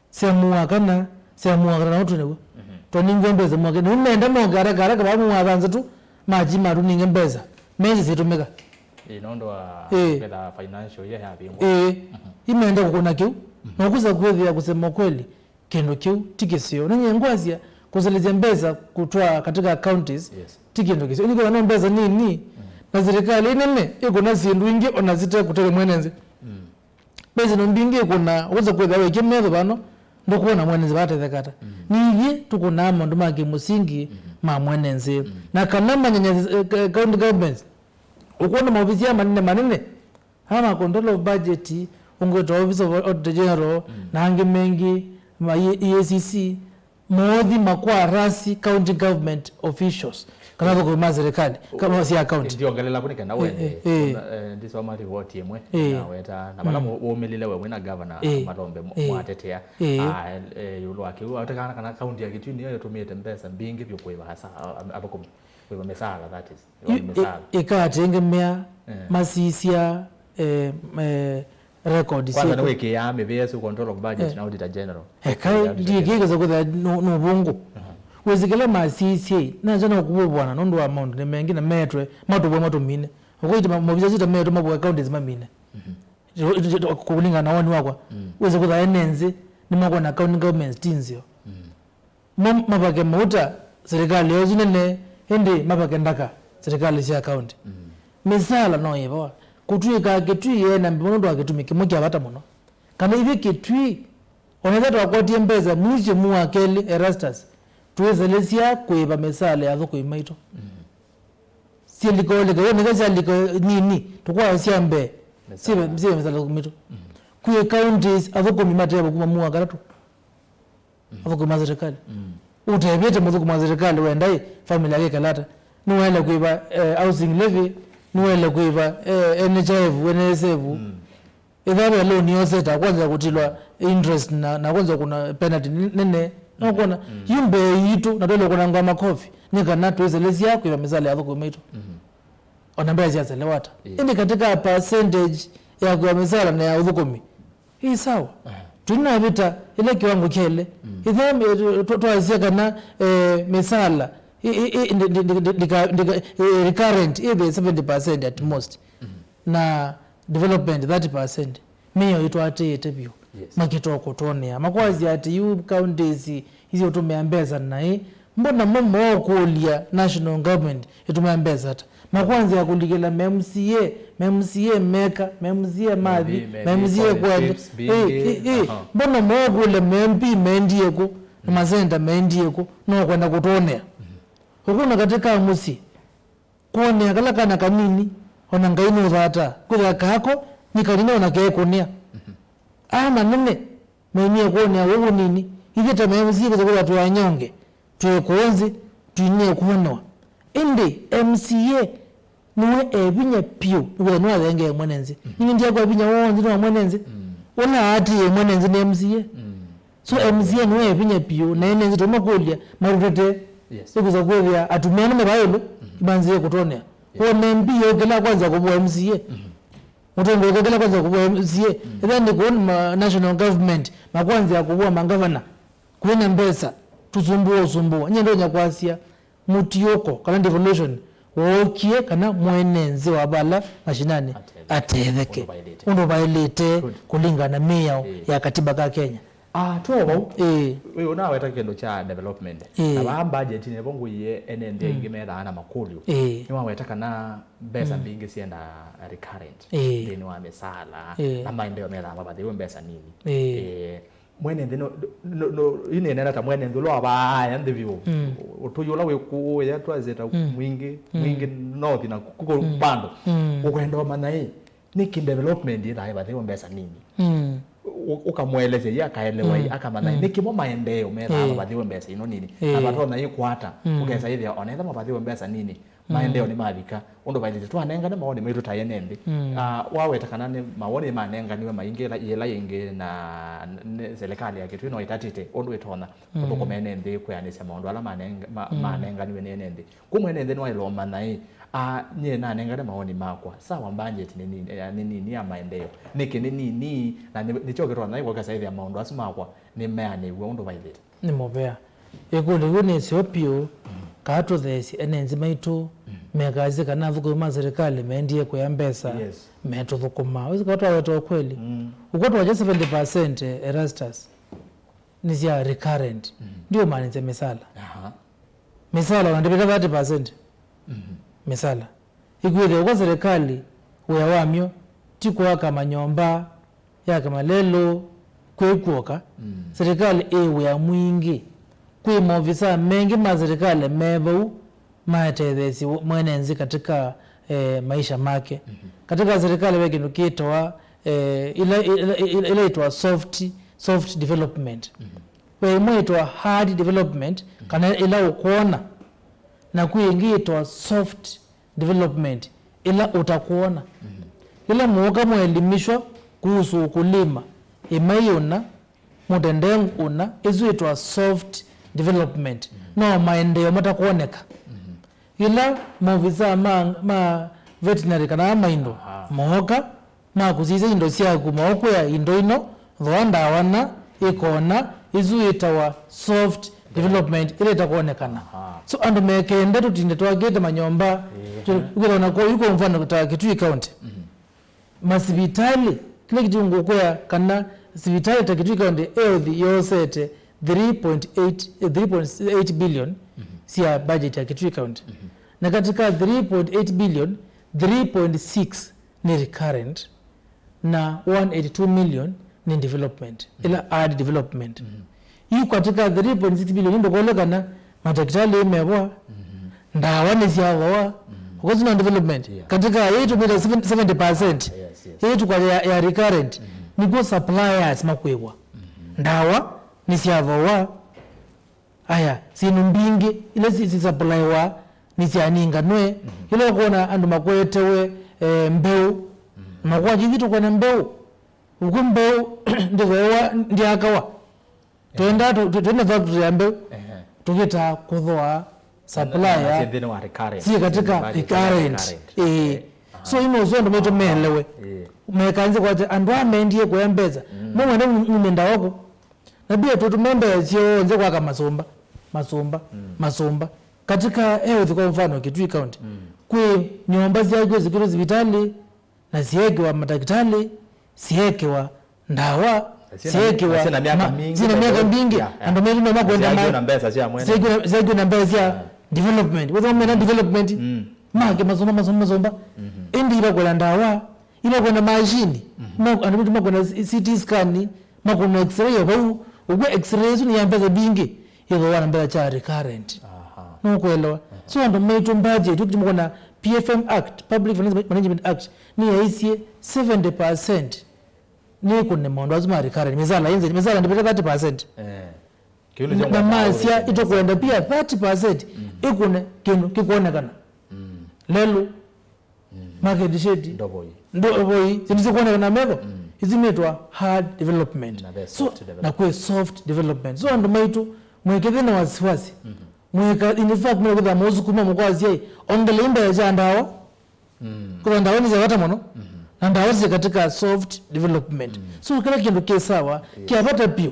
sya mwaka na, sya mwaka na ũtũ nĩw'o. Twaningwe mbesa mwaka, nĩu menda moke haraka haraka vaa mwei wa thanthatũ, machi matũninge mbesa. Mesi sitũmĩka. Ĩĩ, nũndũ wa Ĩĩ. Kwĩtha financial year yavingwa. Ĩĩ. Imenda kũkũna kĩu. Na ũkwĩsa kwĩthĩa kusema kweli, kĩndũ kĩu ti kĩseo. Na nyie ngwasya kũsĩlĩsya mbesa kũtwaa katika counties Yes. ti kĩndũ kĩseo. Nĩkwĩthĩwa no mbesa nini, na serikali ĩnene ĩkũna syĩndũ ingĩ ona site kũtethya mwene nthĩ. Mbesa ino mbingĩ ĩkũna, ũkwĩsa kwĩthĩa wĩkye metho vano, ndũkwona mwene nthĩ vatetheka ata. Nĩ ithyĩ tũkũnaa maũndũ ma kĩmũsingi ma mwene nthĩ. Na kana manyanya, eh, county governments, ũkwona maovisi aa manene manene, Ama Control of Budget, ũngĩ ta Office of Auditor General, na angĩ mengĩ, ma E A C C, mothi makwa rasi county government officials, kana thoko ma serikali, kama cia county. Ndiongelela kũnĩ kenda Eh, wene, eh, eh. Kuna, eh, ndisoma ripoti ĩmwe, Eh. naweta, na vala mu- wũmĩlile we mwĩ na governor Eh. Malombe mu- Eh. mwatetea, Eh. ah, eh, ĩũlũ wa kĩu, atekana kana county ya Kitui nĩyo ĩtũmĩte mbesa mbingĩ vyũ kũĩva asa, a- a- athũkũmi, kũĩva mĩsaala, that is. Yu- Mĩsaala. Ĩ- ĩkatengemea Eh. masisya, eh, eh, record Kwanza syĩtũ. Nĩwĩkĩaa mĩvĩa ĩsu Control of Budget Eh. na Auditor General. Ekai, Auditor General. Ndiĩkĩkĩsa kwĩthĩa nũ- nũvũngũ. Aha. Wĩsĩ kĩla masisye, nacha no kũvũvũana nũndũ wa maũndũ nĩ mengĩ na metwe, matũvũe matũmine. Ũkwĩte ma- maovisa sita metwe mavũe counties mamine. Kũlingana na woni wakwa. Wĩsĩ kwĩthĩa ene nzĩ, nĩmakwona county governments ti nzeo. Mo mavake mauta serikali yosu nene, ĩndĩ mavake ndaka serikali sya kaunti. Mĩsaala no yĩvawa. Kũtw'ĩka Kitui yĩ na mbimo nũndũ wa kĩtumi kĩmwe kya vata mũno. Kana ithyĩ Kitui, ona ĩla twakwatie mbesa mwisyo mu wa kelĩ Erastus, twĩsĩlĩsya kũĩva mĩsaala ya athũkũmi maitũ. Syĩlika ũlika, woneka syalika nini, tũkwaa sya mbee, syĩve mĩsaala athũkũmi maitũ. Kwĩ counties athũkũmi matevwa kuma mu wa katatũ. Athũkũmi ma serikali. Ũtevĩte mũthũkũmi wa serikali wendaĩ, family yake ĩkalata. Nĩwaĩle kũĩva, eh, housing levy, nĩwaĩle kũĩva, eh, N H I F, N S S F. Ĩtha ve loan yoseta, kwanza kũtilwa interest na, na kwanza kuna penalty nene. Nũkwona, yu mbee yitũ, na twĩle kũnangwa makofi, nĩ kana twĩsĩlĩsya kũĩva mĩsaala ya athũkũmi maitũ. Ona mbesa syaselewa ata. Ĩĩ. Ĩndĩ katika percentage ya kũĩva mĩsaala na ya ũthũkũmi, Ĩ sawa. Aha. Tũinavĩta ĩla kĩwango kyaĩle. Ĩthe, eh, twa- twa- twasya kana, eh, mĩsaala i- i- i- ndi- ndi- ndi- ndika- ndika- eh, recurrent ĩve seventy percent at most. Na development thirty percent. Mĩao ĩtwatĩĩte vyũ. Yes. Makĩtoa kũtwonea. Makwasya atĩ yu counties isyũtũmĩa mbesa naĩ, mbona mo mookũlya national government ĩtũmĩa mbesa ata? Makwanzĩa kũlikĩla ma M C A, ma M C A meka, ma M C A mathi, ma M C A kwenda. Ĩ, ĩ, ĩ, mbona mookũlya ma M P mendie kũ, na masenta mendie kũ, no kwenda kũtwonea. Ũkũna katĩ ka mũsyĩ, kwonea kala kana kanini, ona Ngai nũthataa, kwĩthĩa kako nĩ kanini ona keekũnĩa. Aa manene, Maumie kwonea ũu ũnini, ithyĩ ta ma M C A kwĩsa kwĩthĩwa twĩ anyonge, twĩ kũũ nzĩ, tũinie kwonwa. Ĩndĩ M C A nĩwe e vinya vyũ, nĩkwĩthĩwa nĩwathengee mwene nzĩ. Ningĩ ndiakwa vinya woo nzĩ nĩ wa mwene nzĩ. Ũla aatĩĩe mwene nzĩ nĩ M C A. So M C A nĩwe e vinya vyũ, na ene nzĩ tũmakũlya marũtete. Yes. Ĩkwĩsa kwĩthĩa atumĩa nĩ mavaĩlũ, imanzĩe kũtonea. Yes. Wona M P yũkĩla kwanza kũvũa M C A. Mũtongoi ũkekela kwanza kũvũa M C A, ethĩwa nĩ kũũ ma national government, makwanzĩa kũvũa mangavana, kwĩna mbesa, tũsumbũa ũsumbũa. Nyie ndonya kwasya mũtiũko, kana devolution, wookie kana mwene nzĩ wa vala mashinani atetheke ũndũ vaĩlĩte kũlingana na mĩao ya katiba ka Kenya. Ah, twĩ o vau. Ĩĩ. Wĩ ũnaweta kĩndũ kya development. Ĩĩ. Na vaa budgetinĩ nĩvo ngũie ene nthĩ aingĩ methaa na makũlyo. Ĩĩ. Nĩwaweta kana mbesa mbingĩ syendaa recurrent nthĩnĩ wa mĩsaala, na maendeeo methaa mavathĩwe mbesa nini. Ĩĩ. Ĩĩ. Mwene nthĩ no, no, no, inenena ta mwene nthĩ ũla wavaaya nthĩ vyũ. Ũtũi ũla wĩ kũũya twasĩta mwingĩ, mwingĩ north na kuko vandũ. Ũkwenda ũmanya ĩ, nĩkĩ development ĩthaa ĩvathĩwe mbesa nini? Mm. ũ-, ũkamũelesya, ye akaelewa, mm, akamanya, mm, nĩkĩ mo maendeeo methaa, eh, mavathiwe mbesa ino nini, na, eh, vatonya ĩkwata, mm, ũkesa ĩthĩa ona etha mavathiwe mbesa nini, mm, maendeeo nĩmavika ũndũ vaĩlĩte. Twanengane mawoni maitũ ta ene nthĩ. Mm. Ah, waweta kana nĩ mawoni manenganiwe maingĩ ĩla, yĩla yĩngĩ na nĩ serikali ya Kitui no ĩtatĩte ũndũ ĩtonya, mm, kũthũkũma ene nthĩ kwĩanĩsya maũndũ ala manenga-, ma-, mm, manenganiwe nĩ ene nthĩ. Kuma ene nthĩ nĩwaĩle ũmanya ĩ, a, nyie nanengane mawoni makwa. Sawa, budget nĩ nini, ya, nĩ nini ya maendeeo. Nĩkĩ nĩ nini, na nĩ, nĩkyo kĩtonya ĩkwakesa ĩthĩa maũndũ asu makwa nĩmeanĩw'e ũndũ vaĩlĩte. Nĩ mũvea. Ĩkũlyo yĩu nĩ ĩseo vyũ, mm, kaa tũtheesye ene nthĩ maitũ, mm, mekasye kana athũkũmi ma serikali mendie kũya mbesa, yes, metũthũkũma. Wĩsĩ kaa twaweta ũkweli? Mm. Ũkw'a twakya seventy percent, eh, Erastus, nĩ sya recurrent. Mm. Ndiũmaanisya mĩsala. Aha. Mĩsala ona ndĩvĩta thirty percent. Mhm. Mĩsala. Ĩkwĩthĩwa kwa serikali wĩa wamyo ti kwaka manyũmba, yake malelũ, kwĩ kw'oka. Mm. Serikali ĩ wĩa mwingĩ. Kwĩ maovisaa mengĩ ma serikali me vau matetheesye mwene nthĩ katika, eh, maisha make. Mhm. Katika serikali ve kĩndũ kĩtawa, eh, ila, ila, ila, ila ĩtawa soft, soft development. Mhm. Ve ĩmwe ĩtawa hard development, mhm, kana ĩla ũkwona, na kwĩ ĩngĩ ĩtawa soft development, ĩla ũtakwona. Mhm. Ĩla mũoka mwaelimishwa kuhusu ukulima, ĩmai ũna, mũtendee ũna, ĩsu ĩtawa soft development. Mhm. No maendeeo matakwoneka. Mhm. Ĩla maovisaa ma, ma veterinary kana ma indo, aha, mooka, makũsisya indo syaku, maũkwĩa indo ino, thooa ndawa na, ĩkona, ĩsu ĩtawa soft development, ĩla ĩtakwonekana. Aha. So, andũ mekenda tũtinde twakĩte manyũmba, ĩĩ, tu-, ũkethwa na kũu, kwa mfano, ta Kitui County. Mhm. Masivitalĩ, kĩla kĩtĩ ngũkwĩa kana sivitalĩ ta Kitui County Health yosete three point eight, eh, three point eight billion, mhm, sya budget ya Kitui County. Mhm. Na katika three point eight billion, three point six nĩ recurrent, na one eighty-two million nĩ development, ĩla add development. Mhm. Yu katika three point six billion, nĩ ndũkole kana matakitali mevoa, mhm, ndawa nĩ syavoa, mhm, ũkosi na development. Yeah. Katika ĩĩ tũmĩte seventy percent, yes, yes, ĩĩ tũkwa ya, ya recurrent, mhm, nĩkw'o suppliers makwĩw'a. Mhm. Ndawa nĩ syavoa, aya, syĩndũ mbingĩ ila si-, sisapulaiwa nĩsyaninganwe. Mhm. Ila ũkwona andũ makwetewe, eh, mbeũ, mhm, makwatya ithyĩ tũkwenda mbeũ, ũkw'o mbeũ ndĩtheewa, ndyakawa. Twenda tũ-, tũ-, twĩna factory ya mbeũ, ehe, tũkĩtaa kũthoa supplier syĩ katika recurrent. Ĩĩ. Aha. So ino ũsu andũ maitũ meelewe. Ĩĩ. Mekanze kwate andũ aa mendie kũya mbesa. Mm. Mwe mwende mu-, mume ndawa kũ. Na pia tũtũme mbesa syonthe kwaka masũmba, masũmba, mm, masũmba. Katika health, kwa mfano, Kitui County, mm, kwĩ nyũmba syakiwa sikĩtwe sivitalĩ, na syeekiwa matakitali, syeekiwa ndawa, syeekiwa syĩna myaka mingĩ, syĩna myaka mingĩ, yeah, andũ maitũ no makwenda syakiwa na mbesa sya mwene. Syakiwa, syakiwa na mbesa sya, yeah, development. Wetha mena development, mm, make masũmba, masũmba, masũmba. Mhm. Ĩndĩ ila kwenda ndawa, ila kwenda mashini, mhm, ma-, andũ maitũ makwenda C T scan, makwenda x-ray ya vau, ũkw'o x-ray ĩsu nĩ ya mbesa mbingĩ, ĩthooa na mbesa sya recurrent. Aha. Nũkwelewa? Aha. So andũ maitũ budget, yu kĩtumi kwona P F M Act, Public Finance Management Act, nĩyaisye seventy percent nĩkũne maũndũ asu ma recurrent. Mĩsala ĩnze, mĩsala ndĩvĩte thirty percent. Eh. Na masya itũkwenda pia thirty percent, mm, ĩkũne kĩndũ kĩkwonekana. Mm. Lelũ, mm, market shade, ndovoi. Ndovoi, syĩndũ sikwonekana metho, mm, isu nĩtwa hard development. Na there's soft development. So, na kwĩ soft development. So, andũ maitũ, mwĩkĩthĩ na wasiwasi. Mhm. Mwĩka, in fact, mwĩkĩthĩa mũsukuma mũkwasya, "Ongela imbea sya ndawa." Mm. Kwa ndawa nĩ sya vata mũno. Mhm. Na ndawa sya katika soft development. Mm. So, kĩla kĩndũ kĩ sawa, yes, kya vata piũ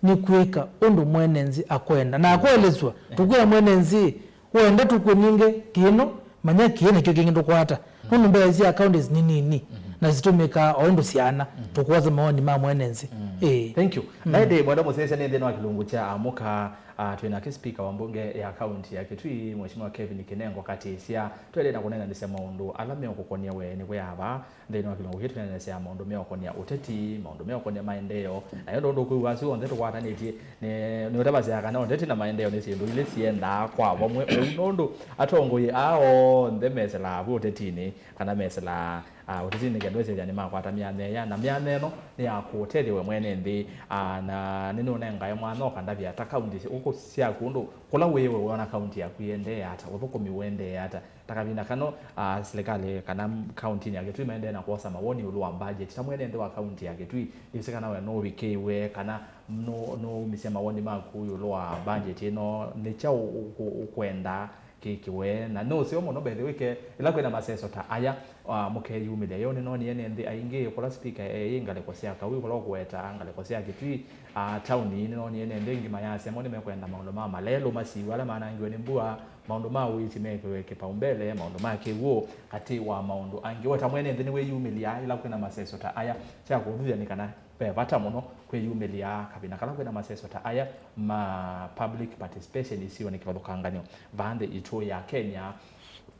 nĩ kwĩka ũndũ mwene nthĩ akwenda. Na akwelesw'a, eh, tũkwĩa mwene nthĩ, wenda tũkũninge kĩno, manya kĩĩ nakyo kĩngĩ ndũkwata. Mm. Nũndũ mbesa sya counties nĩ nini, mhm, na sitũmĩkaa o ũndũ syana. Mhm. Tũkwosa mawoni ma mwene nthĩ. Mm. Ĩĩ. Thank you. Na ĩndĩ mwenda mũsyaĩĩsya nĩ nthĩnĩ wa kĩlungu kya Amũka, ah, twĩ nake speaker wa mbunge ya kaunti ya Kitui, Mheshimiwa Kevin Kinengo Katisya. Twaĩle na kũneenanĩsya maũndũ ala meũkũkonĩa we nĩ kwĩa ava. Nthĩnĩ wa kĩlungu kĩĩ tũneenanĩsya maũndũ meũkonĩa ũteti, maũndũ meũkonĩa maendeeo. Na yo ndũndũ kwĩw'a asu onthe tũkwatanĩtye, nĩ, nĩ ũtavasya kana ũteti na maendeeo nĩ syĩndũ ilĩ siendaa kwa vamwe ũu, nũndũ atongoi aa onthe mesĩlaa vu ũtetinĩ, kana mesĩlaa, ah, ũtetinĩ kenda wĩsĩthya nĩmakwata myanya ĩya, na myanya ĩno nĩ ya kũũtethya we mwene nthĩ, ah, na nĩnũnengae mwanya ũkandavya ta kaunti ũkũ syaku, ũndũ kũla wĩĩ we wĩona kaunti yaku yĩendee ata, ũthũkũmi ũendee ata. Ta kavinda kano, ah, silikalĩ kana kauntinĩ ya Kitui maendee na kwosa mawoni ĩũlũ wa budget. Ta mwene nthĩ wa kaunti ya Kitui, nĩsĩ kana we nũvikĩiwe kana nũ-, nũumisye mawoni maku ĩũlũ wa budget ĩno, nĩ kyaũ ũkũ-, ũkwenda kĩkĩwe, na nĩ ũseo mũno, by the way, ke, ĩla kwĩna maseso ta aya, ah, mũkeyumĩlya. Yo nĩnonie ene nthĩ aingĩ kũla speaker eĩ ngalĩko sya Kaui, kũla ũkũweta ngalĩko sya Kitui, ah, tauni, nĩnonie ene nthĩ aingĩ mayasya mo nĩmekwenda maũndũ ma malelũ, masiw'e ala manangiwe nĩ mbua, maũndũ ma ũiiti mekĩwe kĩpaumbele, maũndũ ma kĩw'ũ, katĩ wa maũndũ angĩ. We ta mwene nthĩ nĩwĩyumĩlya ĩla kwĩna maseso ta aya, kya kũũthũthya nĩ kana ve vata mũno kwĩyumĩlya kavinda kala kwĩna maseso ta aya ma public participation isionĩ kĩvathũkanganyo vaa nthĩ itũ ya Kenya,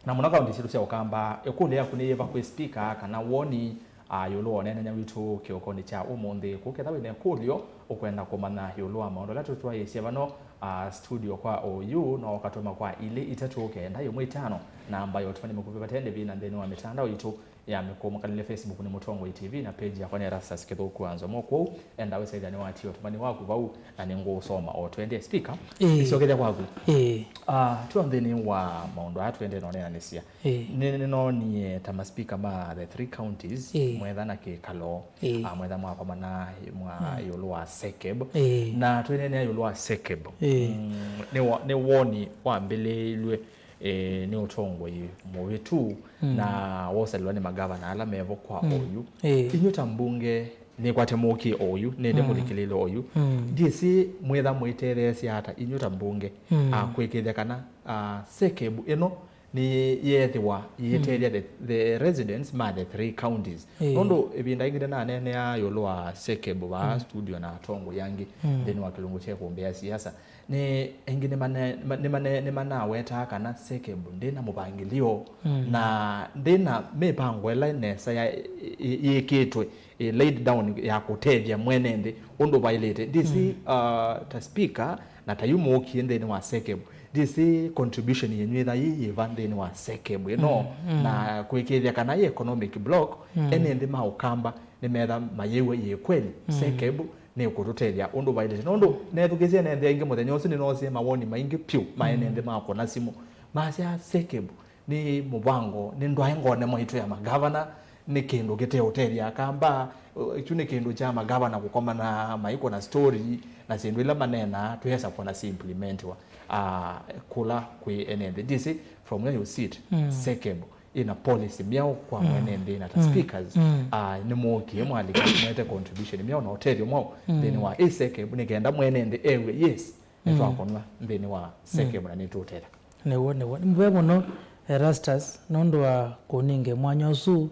na mũno kaunti sitũ sya Ũkamba. Ĩkũlyo yaku nĩ yĩva kwĩ speaker kana woni, ah, ĩũlũ wa ũneenany'a witũ kĩokonĩ kya ũmũnthĩ? Kũketha wĩna ĩkũlyo ũkwenda kũmanya ĩũlũ wa maũndũ ala tũtwaĩĩsye vano, ah, studio kwa oyu, no ũkatũma kwa ilĩ itatũ kenda ĩmwe itano, namba ya ũtũmani mũkuvĩ vate ndĩvi na nthĩnĩ wa mĩtandao itũ ya mĩkũmũkalĩle. Facebook nĩ Mũtongoi T V na page yakwa nĩ Erastus Kĩthũku wa Nzomo. Kwoou enda wĩsethya nĩwatia ũtũmani waku vau na nĩngũũsoma o tũendee. Speaker, ĩĩ, nĩsyokethya kwaku. Ĩĩ. Ah, twĩ o nthĩnĩ wa maũndũ aya tũendee noneenanĩsya. Ĩĩ. Nĩ, nĩnonie ta maspika ma the three counties, ĩĩ, mwetha na kĩkalo, ĩĩ, ah, mwetha mwakomana mwa, mm, ĩũlũ wa SEKEB. Ĩĩ. Na twĩneenea ĩũlũ wa SEKEB. Ĩĩ. Mm, nĩ wo-, nĩ woni wambĩlĩilw'e eh, nĩ ũtongoi mũvĩtu, mm, na wosalĩlwa nĩ magavana ala mevo kwa, mm, oyu. Ĩĩ. Inyw'ĩ ta mbunge, nĩkwate mũkie oyu, nĩndĩ, mm, mũthikĩlĩle oyu. Mm. Ndyĩsĩ mwĩtha mũitetheesya ata inyw'ĩ ta mbunge, mm, ah, kwĩkĩĩthya kana, ah, SEKEB ĩno nĩyeethĩwa, mm, ĩitethya the, the residents ma the three counties. Ĩĩ. Nũndũ ĩvinda ĩngĩ nĩnaneenea ĩũlũ wa SEKEB vaa, mm, studio na atongoi angĩ, mm, nthĩnĩ wa kĩlungu kya ĩkũmbĩ ya siasa. Nĩ, aingĩ nĩmane-, ma-, nĩmane-, nĩmanawetaa kana SEKEB ndĩna mũvangĩlyo, mm, na ndĩna mĩvango ĩla nesa ya, ĩ-, ĩ-, yĩkĩtwe, ĩ, laid down ya kũtethya mwene nthĩ ũndũ vaĩlĩte. Ndyĩsĩ, mm, uh, ta speaker na ta yu mũkie nthĩnĩ wa SEKEB, ndyĩsĩ contribution yenyu ĩtha yĩ yĩva nthĩnĩ wa SEKEB ĩno, mm, mm, na kwĩkĩĩthya kana yĩ economic block, mm, ene nthĩ ma Ũkamba nĩmetha mayĩw'a yĩ kweli, mm, SEKEB nĩkũtũtethya ũndũ vaĩlĩte. Nũndũ neethukĩĩsye ene nthĩ aingĩ mũthenya ũsu, nĩnoosie mawoni maingĩ vyũ ma ene, mm, nthĩ makũna simũ. Masya, SEKEB nĩ mũvango, nĩ ndwaĩ ngonĩ mwaitũ ya magavana, nĩ kĩndũ kĩteũtethya Akamba. Kyu nĩ kĩndũ kya magavana kũkomana maikũna story, na syĩndũ ila maneenaa twĩesa kwona si implementiwa, ah, kũla kwĩ ene nthĩ. Ndyĩsĩ from where you sit, mm, SEKEB ĩna policy myaũ kwa, mm, mwene nthĩ na ta, mm, speakers, mm, ah, nĩmũkie mwalika mwete contribution myaũ na ũtethyo mwaũ, mm, nthĩnĩ wa ĩ SEKEB, nĩ kenda mwene nthĩ ew'e, yes, mm, nĩtwakonwa nthĩnĩ wa, mm, SEKEB na nĩtũũtetheka? Nĩw'o, nĩw'o. Nĩ mũvea mũno, Erastus, nũndũ wa kũninge mwanya ũsu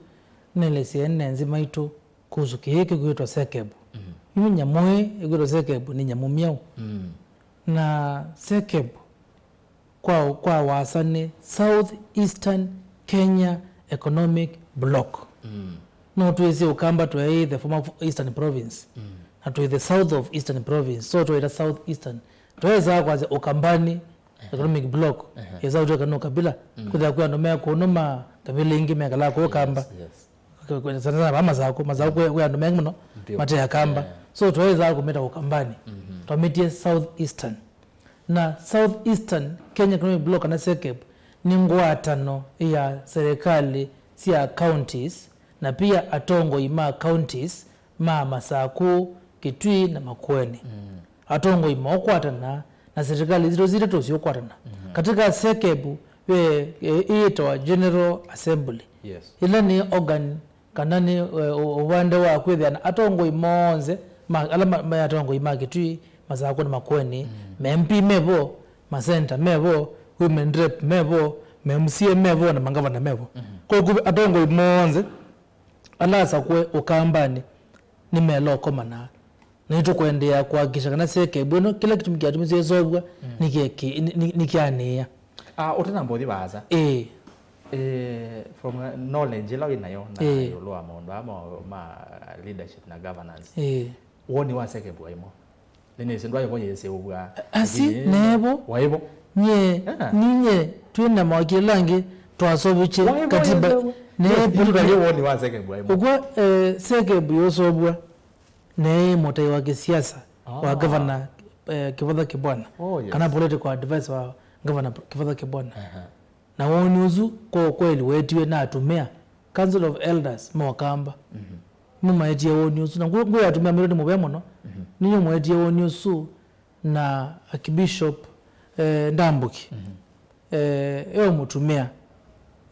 nĩlesye ene nthĩ maitũ kuhusu kĩĩ kĩkwĩtwa SEKEB. Mm. Yu nyamũ ĩĩ ĩkwĩtwa SEKEB nĩ nyamũ myaũ? Mm. Na SEKEB kwa, kwa wasa nĩ South Eastern Kenya Economic Bloc. Mm. No twĩsĩ Ũkamba twaĩ the former Eastern Province. Mm. Na twĩ the south of Eastern Province. So twaĩta South Eastern. Twesaa kwasya Ũkambani, ehe, Economic Bloc. Ehe. Yesa ũtwĩka nĩ ũkabila. Mm. Kwĩthĩa kwĩ andũ me kũũ no ma kabila ingĩ mekalaa kũũ Kamba. Yes, yes. Kwe-, kwe-, sana sana vaa Masakũ, Masakũ kwĩ, kwĩ andũ mengi mũno, ndio, mate Akamba. Yeah. So, twaĩsaa kũmĩta Ũkambani. Mhm. Twamĩtie South Eastern. Na South Eastern Kenya Economic Bloc kana SEKEB nĩ ngwatano ya serikali sya counties na pia atongoi ma counties ma Masakũ, Kitui na Makueni. Mm. Atongoi maũkwatana na serikali sitũ sitatũ siũkwatana. Mhm. Katika SEKEB ve, e, ĩĩtawa General Assembly. Yes. Ĩla nĩ organ kana nĩ, e, ũ-, ũvande wa kwĩthĩa na atongoi monthe ma, ala ma, ma atongoi ma Kitui, Masakũ na Makueni, mm, ma M P mevo, ma senator mevo, women rep mevo, ma M C A mevo na mangavana mevo. Mhm. Kwa kuvĩ atongoi monthe ala asakũe Ũkambanĩ nĩmelokomana Na nĩtũkũendeea kũhakikisha kana sekebu ĩno, kĩla kĩtumi kĩatumisye ĩseũvw'a, nĩkĩeki-, nĩ-, nĩ-, nĩkĩanĩĩa. Ah, ũtanamba ũthi vaasa. Ĩĩ. Eh, from knowledge ĩla wĩ nayo na Ĩĩ. ĩũlũ wa maũndũ aa ma, ma leadership na governance. Ĩĩ. Woni wa sekebu waimo. Nĩnĩsĩ ndwaĩvo yĩseũvw'a. Asi, lakini nevo. Waivo. Nye, Ah. ninye, twĩ na mawakili angĩ, twaseũvĩtye Waivo katiba. Yĩseũvw'a. Ne Yes, political itũtalie woni wa sekebu waimo. Ũkw'a, eh, sekebu yũseũvw'a. Neĩ mũtai wa kĩsiasa wa Ah. Gavana, eh, Kĩvotha Kĩbwana, Oh, yes. kana political advisor wa Gavana Kĩvotha Kĩbwana. Aha. Na woni ũsu kwa ũkweli weetiwe na atumĩa, Council of Elders ma Ũkamba. Mhm. Nĩmaetie woni ũsu. Na ngwĩ-, ngwĩ atumĩa maitũ nĩ mũvea mũno. Mhm. Nĩnyo mwetie woni ũsu na Archbishop, eh, Ndambũki. Mhm. Eh, e o mũtumĩa,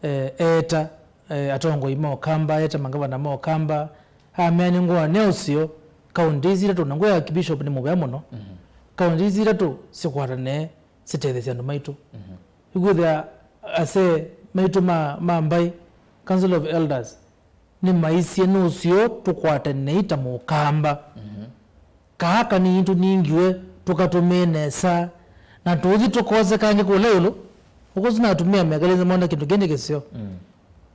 eh, eeta, eh, atongoi ma Ũkamba, eeta mangavana ma Ũkamba, amea nĩngũanĩa ũseo kaũntĩ isu itatũ, na ngwĩa Archbishop nĩ mũvea mũno, Mhm. kaũntĩ isu itatũ sikwatane sitethesye andũ maitũ. Mhm. Ikwĩthĩa asee maitũ ma, ma mbaĩ, Council of Elders, nĩmaisye nũseo tũkwatanei ta Mũkamba. Mhm. Kaa kanini tũningiwe tũkatũmĩe nesa, na tũthi tũkose kangĩ kũla ĩũlũ. Ũkũsĩ na atumĩa mekalĩte mona kĩndũ kĩĩ nĩ kĩseo. Mm.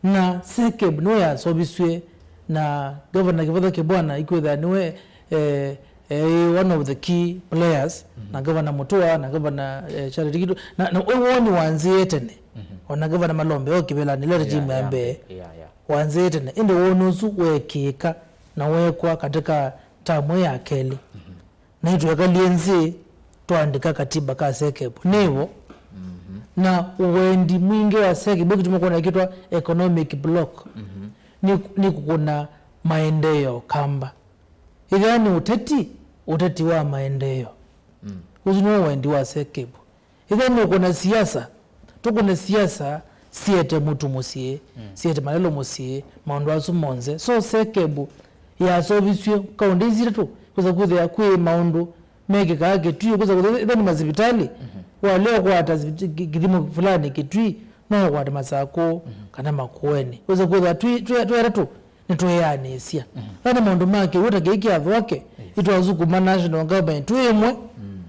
Na sekeb nĩwe yaseũvisw'e na Governor Kĩvotha Kĩbwana, ikwĩthĩa nĩwe, eh, eh, one of the key players, Mhm. na Governor Mũtũa, na Governor, eh, Charity Kitu, na, na woni wanzĩe tene, Mhm. ona Governor Malombe o kĩvĩlanĩ ĩla Yeah, regime ya yeah, mbee. Yeah, yeah. Wanzĩe tene, ĩndĩ woni ũsu weekĩĩka na weekwa katika tamu ya kelĩ. Mhm. Na itwekalie nzĩ twaandĩka katiba ka sekeb. Nĩvo. Mhm. Na ũwendi mwingĩ wa sekeb, kĩtumi kwona ĩkĩtwa economic bloc, Mhm. nĩ, nĩ kũkũna maendeeo Kamba. Ĩthĩa nĩ ũteti, ũteti wa maendeeo. Mm. Ũsu nĩwo wendi wa sekeb. Ĩthĩa nũkũna siasa, tũkũne siasa siete mũtu mũsyĩ, Mm. siete malelo mũsyĩ, maũndũ asu monthe. So sekeb yaseũvisw'e kaũntĩ isu itatũ, kwĩsa kwĩthĩa kwĩ maũndũ mekĩkaa Kĩtui, kwĩsa kwĩthĩa ĩthĩa nĩ masivitalĩ, Mhm. walea ũkwata sivit-, kĩ-, kĩthimo fulani Kĩtui, no ũkwate Masakũ, Mhm. kana Makueni. Kwĩsa kwĩthĩa twĩ, twĩ, twĩ atatũ, nĩtwĩanĩsya. Mhm. Aa nĩ maũndũ ma kĩw'ũ ta kĩĩ kĩa Thwake, Yes. itwasukuma national government twĩ ĩmwe. Mm.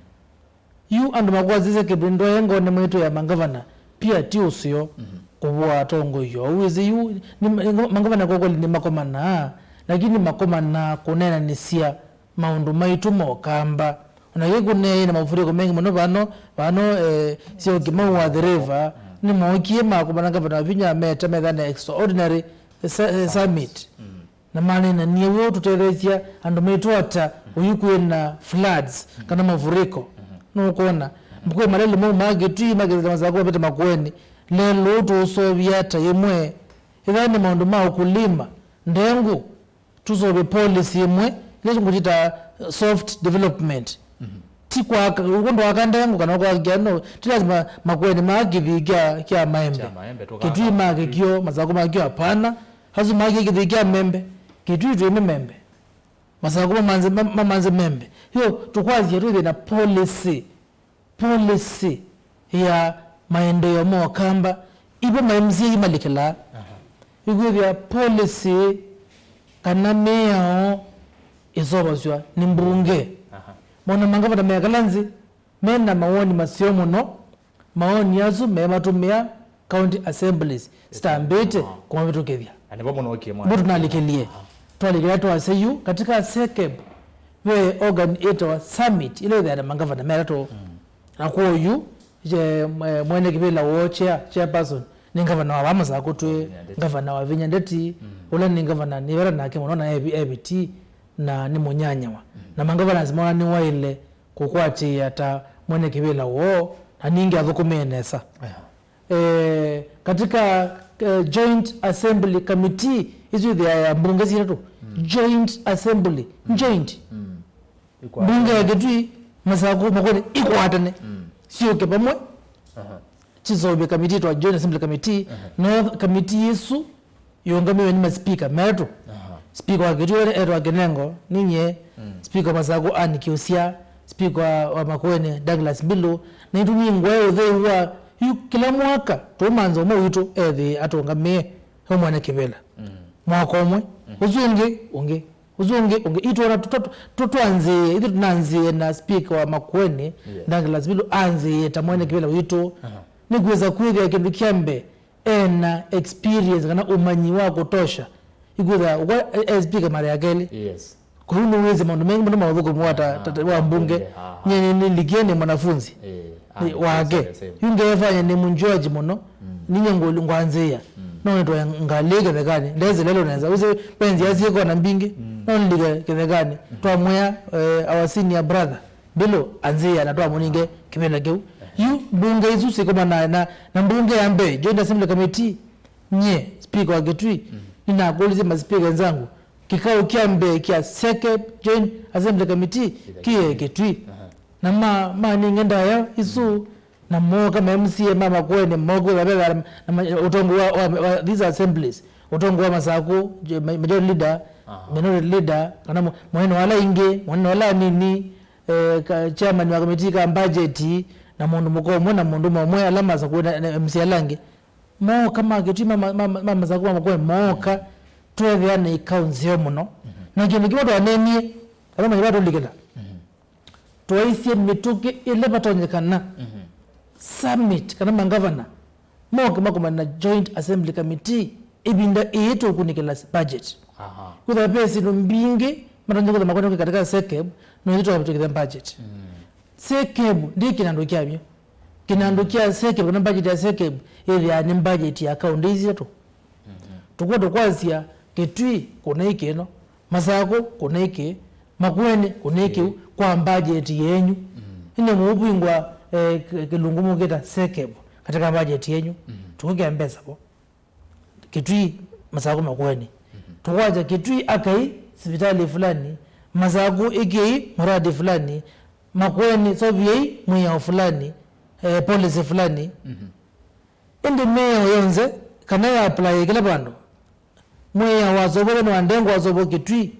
Yu andũ makwasisye kĩvĩndũ e ngone mwaitũ ya mangavana, pia ti ũseo Mhm. kũvũa atongoi yoo. Wĩsĩ yu, nĩ ma-, mangavana kwa kweli nĩmakomanaa, lakini makomanaa kũneenanĩsya maũndũ maitũ ma Ũkamba. Ona kĩĩ kũneeie na mavũrĩko mengĩ mũno vano, vano, eh, Syokimau wa The River, nĩmookie makomana Ngavana Wavinya meta methane extraordinary sa-, eh, summit. Mm. Na maneenanie w'o tũtetheesya andũ maitũ ata ũyu kwĩ na floods kana mafuriko. Nũkwona, kwĩ malelũ mau ma Kĩtui makethĩla Masakũ mavĩte Makueni. Lelũ tũũseũvya ata ĩmwe? Ĩthaa nĩ maũndũ ma ũkulima, ndengũ, tũseũvye policy ĩmwe ĩla ngũtĩta soft development. Ti kwaka, ũndũ waka ndengũ kana ũkwakĩa, no, ti lazima Makueni maa kĩthii kya, kya maembe. Kya maembe, tũkaa Kĩtui maa kĩkyo, Masakũ makyo, hapana. Asu makĩe kĩthii kya membe, Kĩtui twĩ mĩmembe. Masakũ mamanze, ma-, mamanze membe. Yo, tũkwasya twĩthĩe na policy, policy ya maendeeo ma Ũkamba, ivo ma M C A imalikĩlaa. Aha. Ikwĩthĩa policy kana mĩao ĩseũvasw'a nĩ mbunge. Aha. Mona mangavana mekala nzĩ, mena mawoni maseo mũno, mawoni asu mematũmĩa county assemblies sitambĩte kũmavĩtũkĩthya. Na nĩvo mũno ũkie mwana. Mbu tunalikĩlie. Aha. Twalikĩla twasya yu, katika sekeb, ve organ ĩtawa summit, ĩla ĩthĩana mangavana me atatũ. Mm. Na kwoou, je, mwe-, mwene kĩvĩla woo chair, chairperson, nĩ ngavana wa vaa Masakũ twĩ, Wavinya Ndeti. Ngavana Wavinya Ndeti, Mm. ũla nĩ ngavana nĩvela nake mũno na evi-, eviti, na nĩ mũnyanyawa. Mm. Na mangavana asu mona nĩwaĩle kũkwatĩĩa ta mwene kĩvĩla woo, na ningĩ athũkũmĩe nesa. Yeah. Eh, katika, eh, Joint Assembly Committee, isu ithĩaa mbunge sitatũ. Mm. Joint Assembly, Mm. joint. Mm. Mbunge ya Kĩtui, Masakũ, Makueni, ikwatane. Mm. Syũke vamwe. Aha. Chiseũvye committee twa Joint Assembly Committee. Aha. No committee isu yũngamĩwe nĩ maspika metũ. Aha. Spika wa Kĩtui etwa Kĩnengo, ninyie, Mm. spika wa Masakũ Ann Kĩũsya, spika wa, wa Makueni Douglas Mbilu, na itũningwae ũtheu wa yu kĩla mwaka tũũmanza ũmwe witũ ethĩe atũngamĩe e mwene kĩvĩla. Mm. Mwaka ũmwe, Mm. ũsu ũngĩ, ũngĩ, Ũsu ũngĩ, ũngĩ, itwona tũ-, tũ-, tũ-, twanzĩĩe, ithyĩ tũnanzĩĩe na speaker wa Makueni, Yes. Douglas Mbilu, anzĩĩe ta mwene kĩvĩla witũ. Aha. Nĩkwĩsa kwĩthĩa kĩndũ kya mbee, ena experience kana ũmanyi wa kũtosha. Ikwĩthĩa, wa, e, e speaker mara ya kelĩ. Yes. Kwoou nĩwĩsĩ maũndũ maingĩ mũno ma ũthũkũmi wa ta, Ah, ta, ta, wa mbunge. Mbunge, aha. Nyie nĩ, nĩlikie nĩ mwanafunzi. Eh, ah, nĩ, nĩ wake. Same, same. Yu ngefanya nĩ mjudge mũno. Mm. Ninyie ngũ-, ngwanzĩĩa. Mm. No nĩtwae ngalĩ kĩthekanĩ. Ndesĩ lelo nesa. Wĩsĩ, penzi asiĩkona mbingĩ. Mm. No nĩlike kĩthekanĩ. Mm. Twamwĩa, eh, our senior brother. Mbilu anzĩĩa na twamũninge kĩvĩla kĩu. Yu mbunge isu sikomana na, na, na mbunge ya mbee, Joint Assembly Committee, nyie, speaker wa Kitui, ninakũlisye ma speaker wenzangu, kĩkao kya mbee kya SEKEB Joint Assembly Committee kĩe Kitui. Aha. Na ma, manĩnge ndaĩa isu, na mooka ma M C A ma Makueni, mooka na, na, na, na ũtongoi wa, wa, wa these assemblies, ũtongoi wa Masaku, jo-, ma-, majority leader, Aha. minority leader, kana mũ-, mũnene wa ala aingĩ, mũnene wa ala anini, eh, ka, chairman wa committee ka budget, na mũndũ mũka ũmwe, na mũndũ ũmwe, ala Masaku na, na M C A ala angĩ. Mooka ma Kitui ma, ma, ma, ma Masaku ma Makueni, mooka, tweethĩa na ĩkao nzeo mũno. Mhm. Na kĩndũ kĩmwe twaneenie, ala manyĩ vatũlikĩla. Mhm. Twaisye mĩtũkĩ ĩla vatonyekana, Mhm. summit kana mangavana moke makomane na Joint Assembly Committee ĩvinda ĩĩ tũkunĩkĩla budget. Aha. Kwĩthĩwa ve syĩndũ mbingĩ matonya kwĩthĩwa makwenda kwĩka katika SEKEB, no ithyĩ twavĩtũkĩthya budget. Mm. SEKEB ndi kĩnandũ kyavyo. Kĩnandũ kya SEKEB kana budget ya SEKEB ĩthĩawa nĩ budget ya kaũntĩ isu ithatũ. Mhm. Tũkuwa tũkwasya Kitui kũna ĩkĩ ĩno, Masakũ kũna ĩkĩ, Makueni kũna ĩkĩ, Ĩĩ. kwa budget yenyu. Mm. Ĩndĩ mũũvingwa, eh, kĩ-, kĩlungu mũkĩta SEKEB katika budget yenyu. Mm. Tũkũkĩa mbesa vo. Kitui, Masakũ, Makueni. Mhm. Tũkwasya Kitui akai sivitalĩ fulani, Masakũ ĩkĩi muradi fulani, Makueni soviei mwĩao fulani, eh, policy fulani. Mhm. Ĩndĩ mĩao yonthe, kana ya apply kĩla vandũ, mwĩao wasovwa nĩ wa Ndengwa wasovwa Kitui,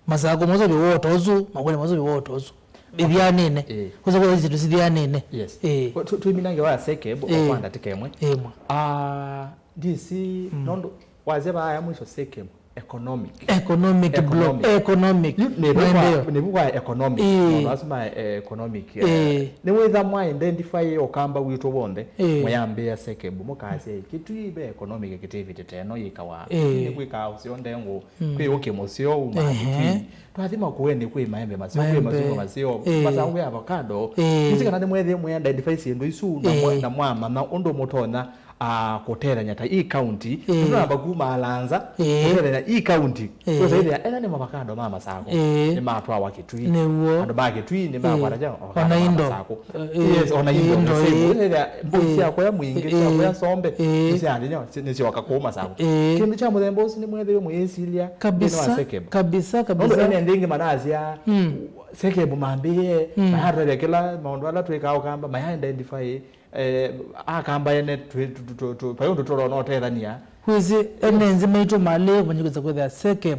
Masakũ mausovya woo ta ũsu, Makueni mausovya woo ta ũsu. Ĩvyanĩne. Ĩĩ. Kwĩsa kwĩthĩwa syĩndũ sithyanĩne. Yes. Ĩĩ. Tũ-, tũiminange wa SEKEB, Ĩĩ. kwa ndatĩka ĩmwe. Ĩmwe. Ah, D C, Mm. nũndũ wasya vaya mwisho SEKEB, economic. Economic block, Economic. economic. Yu, nĩ vu kwa, Maendeleo. nĩ vu kwa economic. Ĩĩ. Maũndũ asu ma, eh, economic, eh, Ĩĩ. nĩwĩtha mwa identify ũkamba witũ w'onthe, Ĩĩ. mũyambĩĩa SEKEB, mũkasya, Kitui ve economic activity ta ĩno yĩkawa. Ĩĩ. Nĩ kwĩkaa ũseo Ndengũ, Mm. kwĩ ũkĩ mũseo uma Ehe. Kitui. Twathi Makueni kwĩ maembe maseo, kwĩ Maembe. masungũ maseo, Ĩĩ. Masakũ kwĩ avocado. Ĩĩ. Nĩsĩ kana nĩmwethĩe mwĩ identify syĩndũ isu na mwa-, Ĩĩ. na mwamanya ũndũ mũtonya, ah, kũtethany'a ta ii county. Ĩĩ. Nĩtũnamba kuma Alanza, Ĩĩ. kũtethany'a ii county. Ĩĩ. Kũtethany'a ela nĩ mavakado ma Masakũ. Ĩĩ. Nĩmatwawa Kitui. Nĩw'o. Andũ ma Kitui nĩmakwata Ĩĩ. kya Ona avakado ma indo. Masakũ. Ĩĩ. Yes, ona Ĩĩ, indo. indo, Nĩsĩ, ĩĩ. Kũtethany'a mbũi Ĩĩ. sya kũya Mwingĩ, sya Ĩĩ. kũya Sombe, Ĩĩ. nĩsyathĩny'a, nĩsyoka kũu Masakũ. Ĩĩ. Kĩndũ kya mũthemba ũsu nĩmwethĩwe mũyĩsilya nthĩnĩ wa Kabisa, SEKEB. kabisa, Nũndũ kabisa. ene ndĩngĩ manasya, Mm. SEKEB mambĩĩe, Mm. mayatũtavya kĩla maũndũ ala twĩkaa ũkamba, maya identify, eh, akamba ene twĩ, tũ, tũ, tũ, tũ, vai ũndũ tũtonya ũtethania. Wĩsĩ, ene nzĩ maitũ malĩ kũmanyĩkĩsa kwĩthĩa SEKEB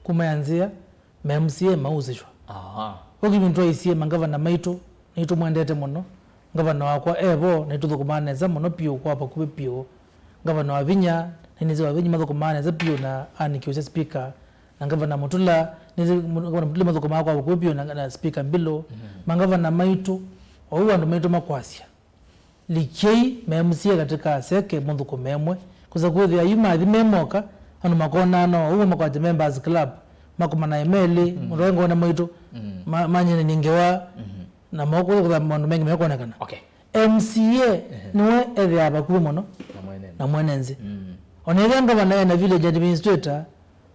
kuma yanzĩa, ma M C A mausĩshwa. Aha. Ũkĩmi twaisye mangavana maitũ, nĩtũmwendete mũno. Ngavana wakwa e vo, nĩtũthũkũmaa nesa mũno piũ kwa vakuvĩ piũ. Ngavana Wavinya, nĩnĩsĩ Wavinya mathũkũmaa nesa piũ na Ann Kiusya speaker. Na Ngavana Mutula, nĩsĩ mu-, Ngavana Mutula mathũkũmaa kwa vakuvĩ piũ na, na speaker Mbilu. Mhm. Mangavana maitũ, o ũu andũ maitũ makwasya. Likyai ma M C A katika SEKEB mũthũkũme ĩmwe. Kũsa kwĩthĩa yu mathi me moka, andũ makonaa no, ũu makwatya members club, makomana emelĩ, Mm. mũndũ aĩ ngona maitũ, Mm. ma-, manyene nĩ ngewa, Mhm. na mokũthũkũtha maũndũ mengĩ mekonekana. Okay. M C A Ehe. nĩwe ethĩaa vakuvĩ mũno Na mwene. na mwene nzĩ. Mm. Ona ethĩa ngavana ena village administrator,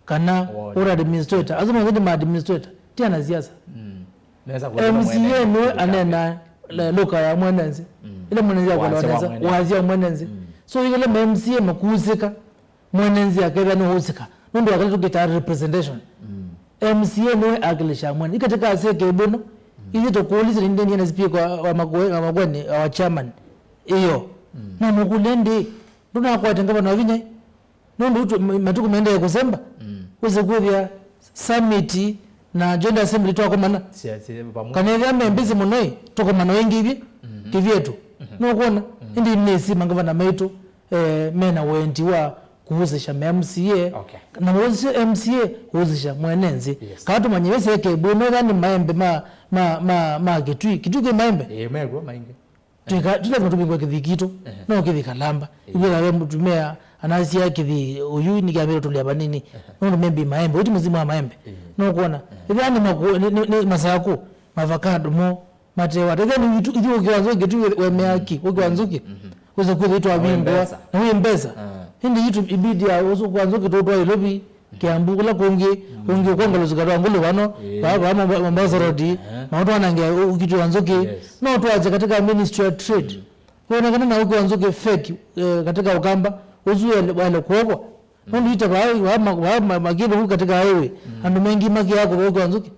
kana Ward. ward administrator, asu monthe nĩ ma administrator, ti anasiasa. Mm. Nesa kũthima M C A mwene nĩwe kĩndũ kyake. anena le-, lũka ya mwene nzĩ. Mm. Ĩla mwene nzĩ akwenda Wasya wa nesa, mwene. wasya wa mwene nzĩ. Mm. So, ĩla ma M C A makusĩka, mwene nzĩ akethĩa nĩwausĩka. Nũndũ wa kĩla tũkĩtaa representation. Mm. M C A nĩwe akilisha mwene. Ikatika ase kĩbũno. Mm. Ithyĩ tũkũlĩsye nĩ ndĩni na speaker wa, wa Makueni, wa Makueni, wa chairman. Ĩyo. Mm. Na mũkũlya ndĩ, ndũnakwate ngavana Wavinya. Nũndũ tu-, ma-, matukũ maendee kũsemba, Mm. wĩsĩ kwĩthĩa summit na Joint Assembly twakomana. Sia-, si-, vamwe. Kana ethĩa me busy mũno ĩ, tũkomana ĩngĩ ivye, Mm-hmm. kĩvyetu. Mm-hmm. Nũkwona? Mm. Ĩndĩ nĩsĩ mangavana maitũ, eh, mena wendi wa kũhusisha me M C A, okay, na mũhusishe M C A kũhusisha mwene nzĩ. Yes. Kaa tũmanye wĩseke bwĩ metha nĩ maembe ma, ma, ma, ma Kitui. Kitui kwĩ maembe? Ĩĩ, mew'o maingĩ. Twĩka, ti lazima tũvingũe kĩthii kitũ. Ehe. No kĩthii kalamba. Ehe. Ĩwĩtha we mũtumĩa anasya kĩthii ũyu nĩkĩambĩte tũlĩa vanini. Ehe. Nũndũ maybe maembe, ũti mũsimu wa maembe. Ehe. No kuona. Ehe. Ĩthĩa nĩ maku, nĩ, nĩ, nĩ masaku, mavakado mo, matewa. Ĩthĩa nĩ itũ, itũ ũkĩ wa nzũkĩ tu we, we meaki, ũkĩ wa nzũkĩ. Mhm. Wĩse kwĩthĩa itwavingũa, na wĩ mbesa. Na wĩ mbesa. Ah. Ĩndĩ itũ ibidi ya ũsũ kwa nzũkĩ tũtwa Nairobi. Kiambu, kula kungi, kungi kwa ngalo zikatwa ngulu vano, eh, va, va Mombasa Road, eh, maũndũ anange ũkiti wa nzũkĩ. Yes. No twache katika Ministry ya Trade. Mm. Kuonekana na ũkĩ wa nzũkĩ fake, eh, katika Ukamba, ũsu wale, wale kuokwa. Mm. Nũndũ ite va, va, va, va, makĩndũ kũ katika highway. Mm. Andũ maingĩ makia kũva ũkĩ wa nzũkĩ.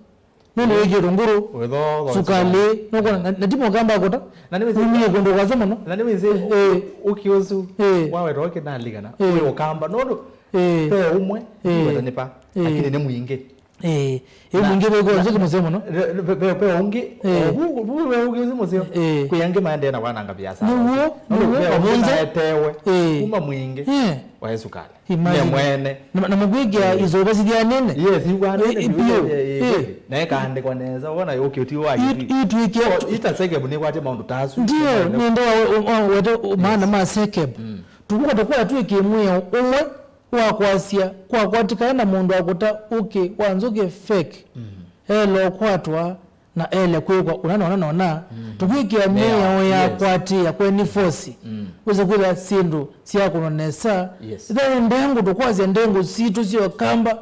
Nũndũ wĩkĩtwe ngũrũ, sukali, nũkona, na, na ti Mũkamba akũta. Na nĩwĩsĩ- Umie kũndũ kwasya mũno. Na nĩwĩsĩ, eh, ũkĩ ũsu, eh, waweta ũkĩ nalikana. Eh. Wĩ Ũkamba. Nũndũ, eh, ve ũmwe, eh, weta nĩ pa, eh, lakini nĩ mwingĩ. Eh, ĩ na, mwingĩ ve kwa nzũkĩ mũseo mũno. Ve, ve, ve, ve ũngĩ, eh, vu, vu, ve ũngĩ ũsu mũseo. Eh. Kwĩ angĩ maendee na kwananga biacara. Nĩw'o, nũndũ nĩw'o, ve ũngĩ wavunze. Naetewe, eh, kuma mwingĩ, eh, wa sukali. Imagine. Nye mwene. Na, na mũkwĩkĩa, eh, isoba sithianene. Yes, iwanene. Eh, biũ. Eh, eh, eh. Na ĩkaandĩkwa nesa, wona ũkĩ ũti wa Kitui. Itwĩkĩa. So, ita Sekeb nĩkwatĩ maũndũ ta asu. Ndio, nĩenda wa, wa, wete, yes, maana ma Sekeb. Mm. Tũkuka tũkuwa twĩkĩ mwĩao ũmwe wa kwasya, kwa kwatĩkana na mũndũ akũta ũkĩ wa nzũkĩ fake. Mm. Elo kwatwa na ele kwĩkwa ũna na ũna na ũna, mm, tũkwĩkĩa mĩao ya, yes, kwatĩĩa kwenifosĩ. Mm. Wĩse kwĩthĩa syĩndũ syakũnwa nesa. Yes. Ĩthe nĩ ndengũ, tũkwasya ndengũ sitũ sya Ũkamba,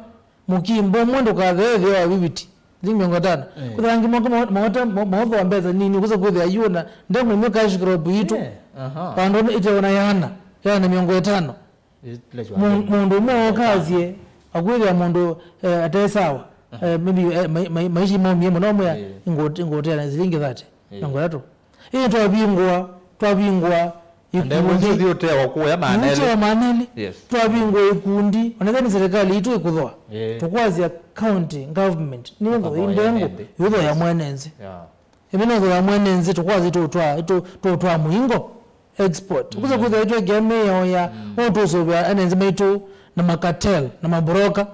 mũkimbo ũmwe ndũkathee ĩtheo wa viviti. Thing mĩongo ĩtano. Eh. Kũthangi moko maota maũtho wa mbesa nini, kũsa kwĩthĩa yu na ndengũ ĩmwe cash crop yitũ. Yeah. Aha. Vandũ ĩte ona yana, yana mĩongo ĩtano. Mu-, mũndũ ũmwe okasye, akwĩthĩa mũndũ, eh, ate sawa. Aha. Eh, maybe, eh, mai-, mai-, maisha maumie mũno, mwĩa, eh, ngũt-, ngũtea na silingi thirty, eh, mĩongo ĩtatũ. Ĩĩ twavingũa, twavingũa ikundi. Ũtewa kũya maneli. Ũtewa maneli. Yes. Twavingũa ikundi, onethani serikali itũ ĩkũthoa. Eh. Tũkwasya county government nĩthoe ndengũ, ĩthoe ya mwene nzĩ. Yeah. Ĩmwe nĩthoe ya mwene nzĩ, tũkwasya tũtwaa, tũ-, tũtwaa mũingo. Export. Mm. Kũsa kwĩthĩa itwekea mĩao ya, mm, ũtũsũvĩa ene nzĩ maitũ na makatel na mabroka.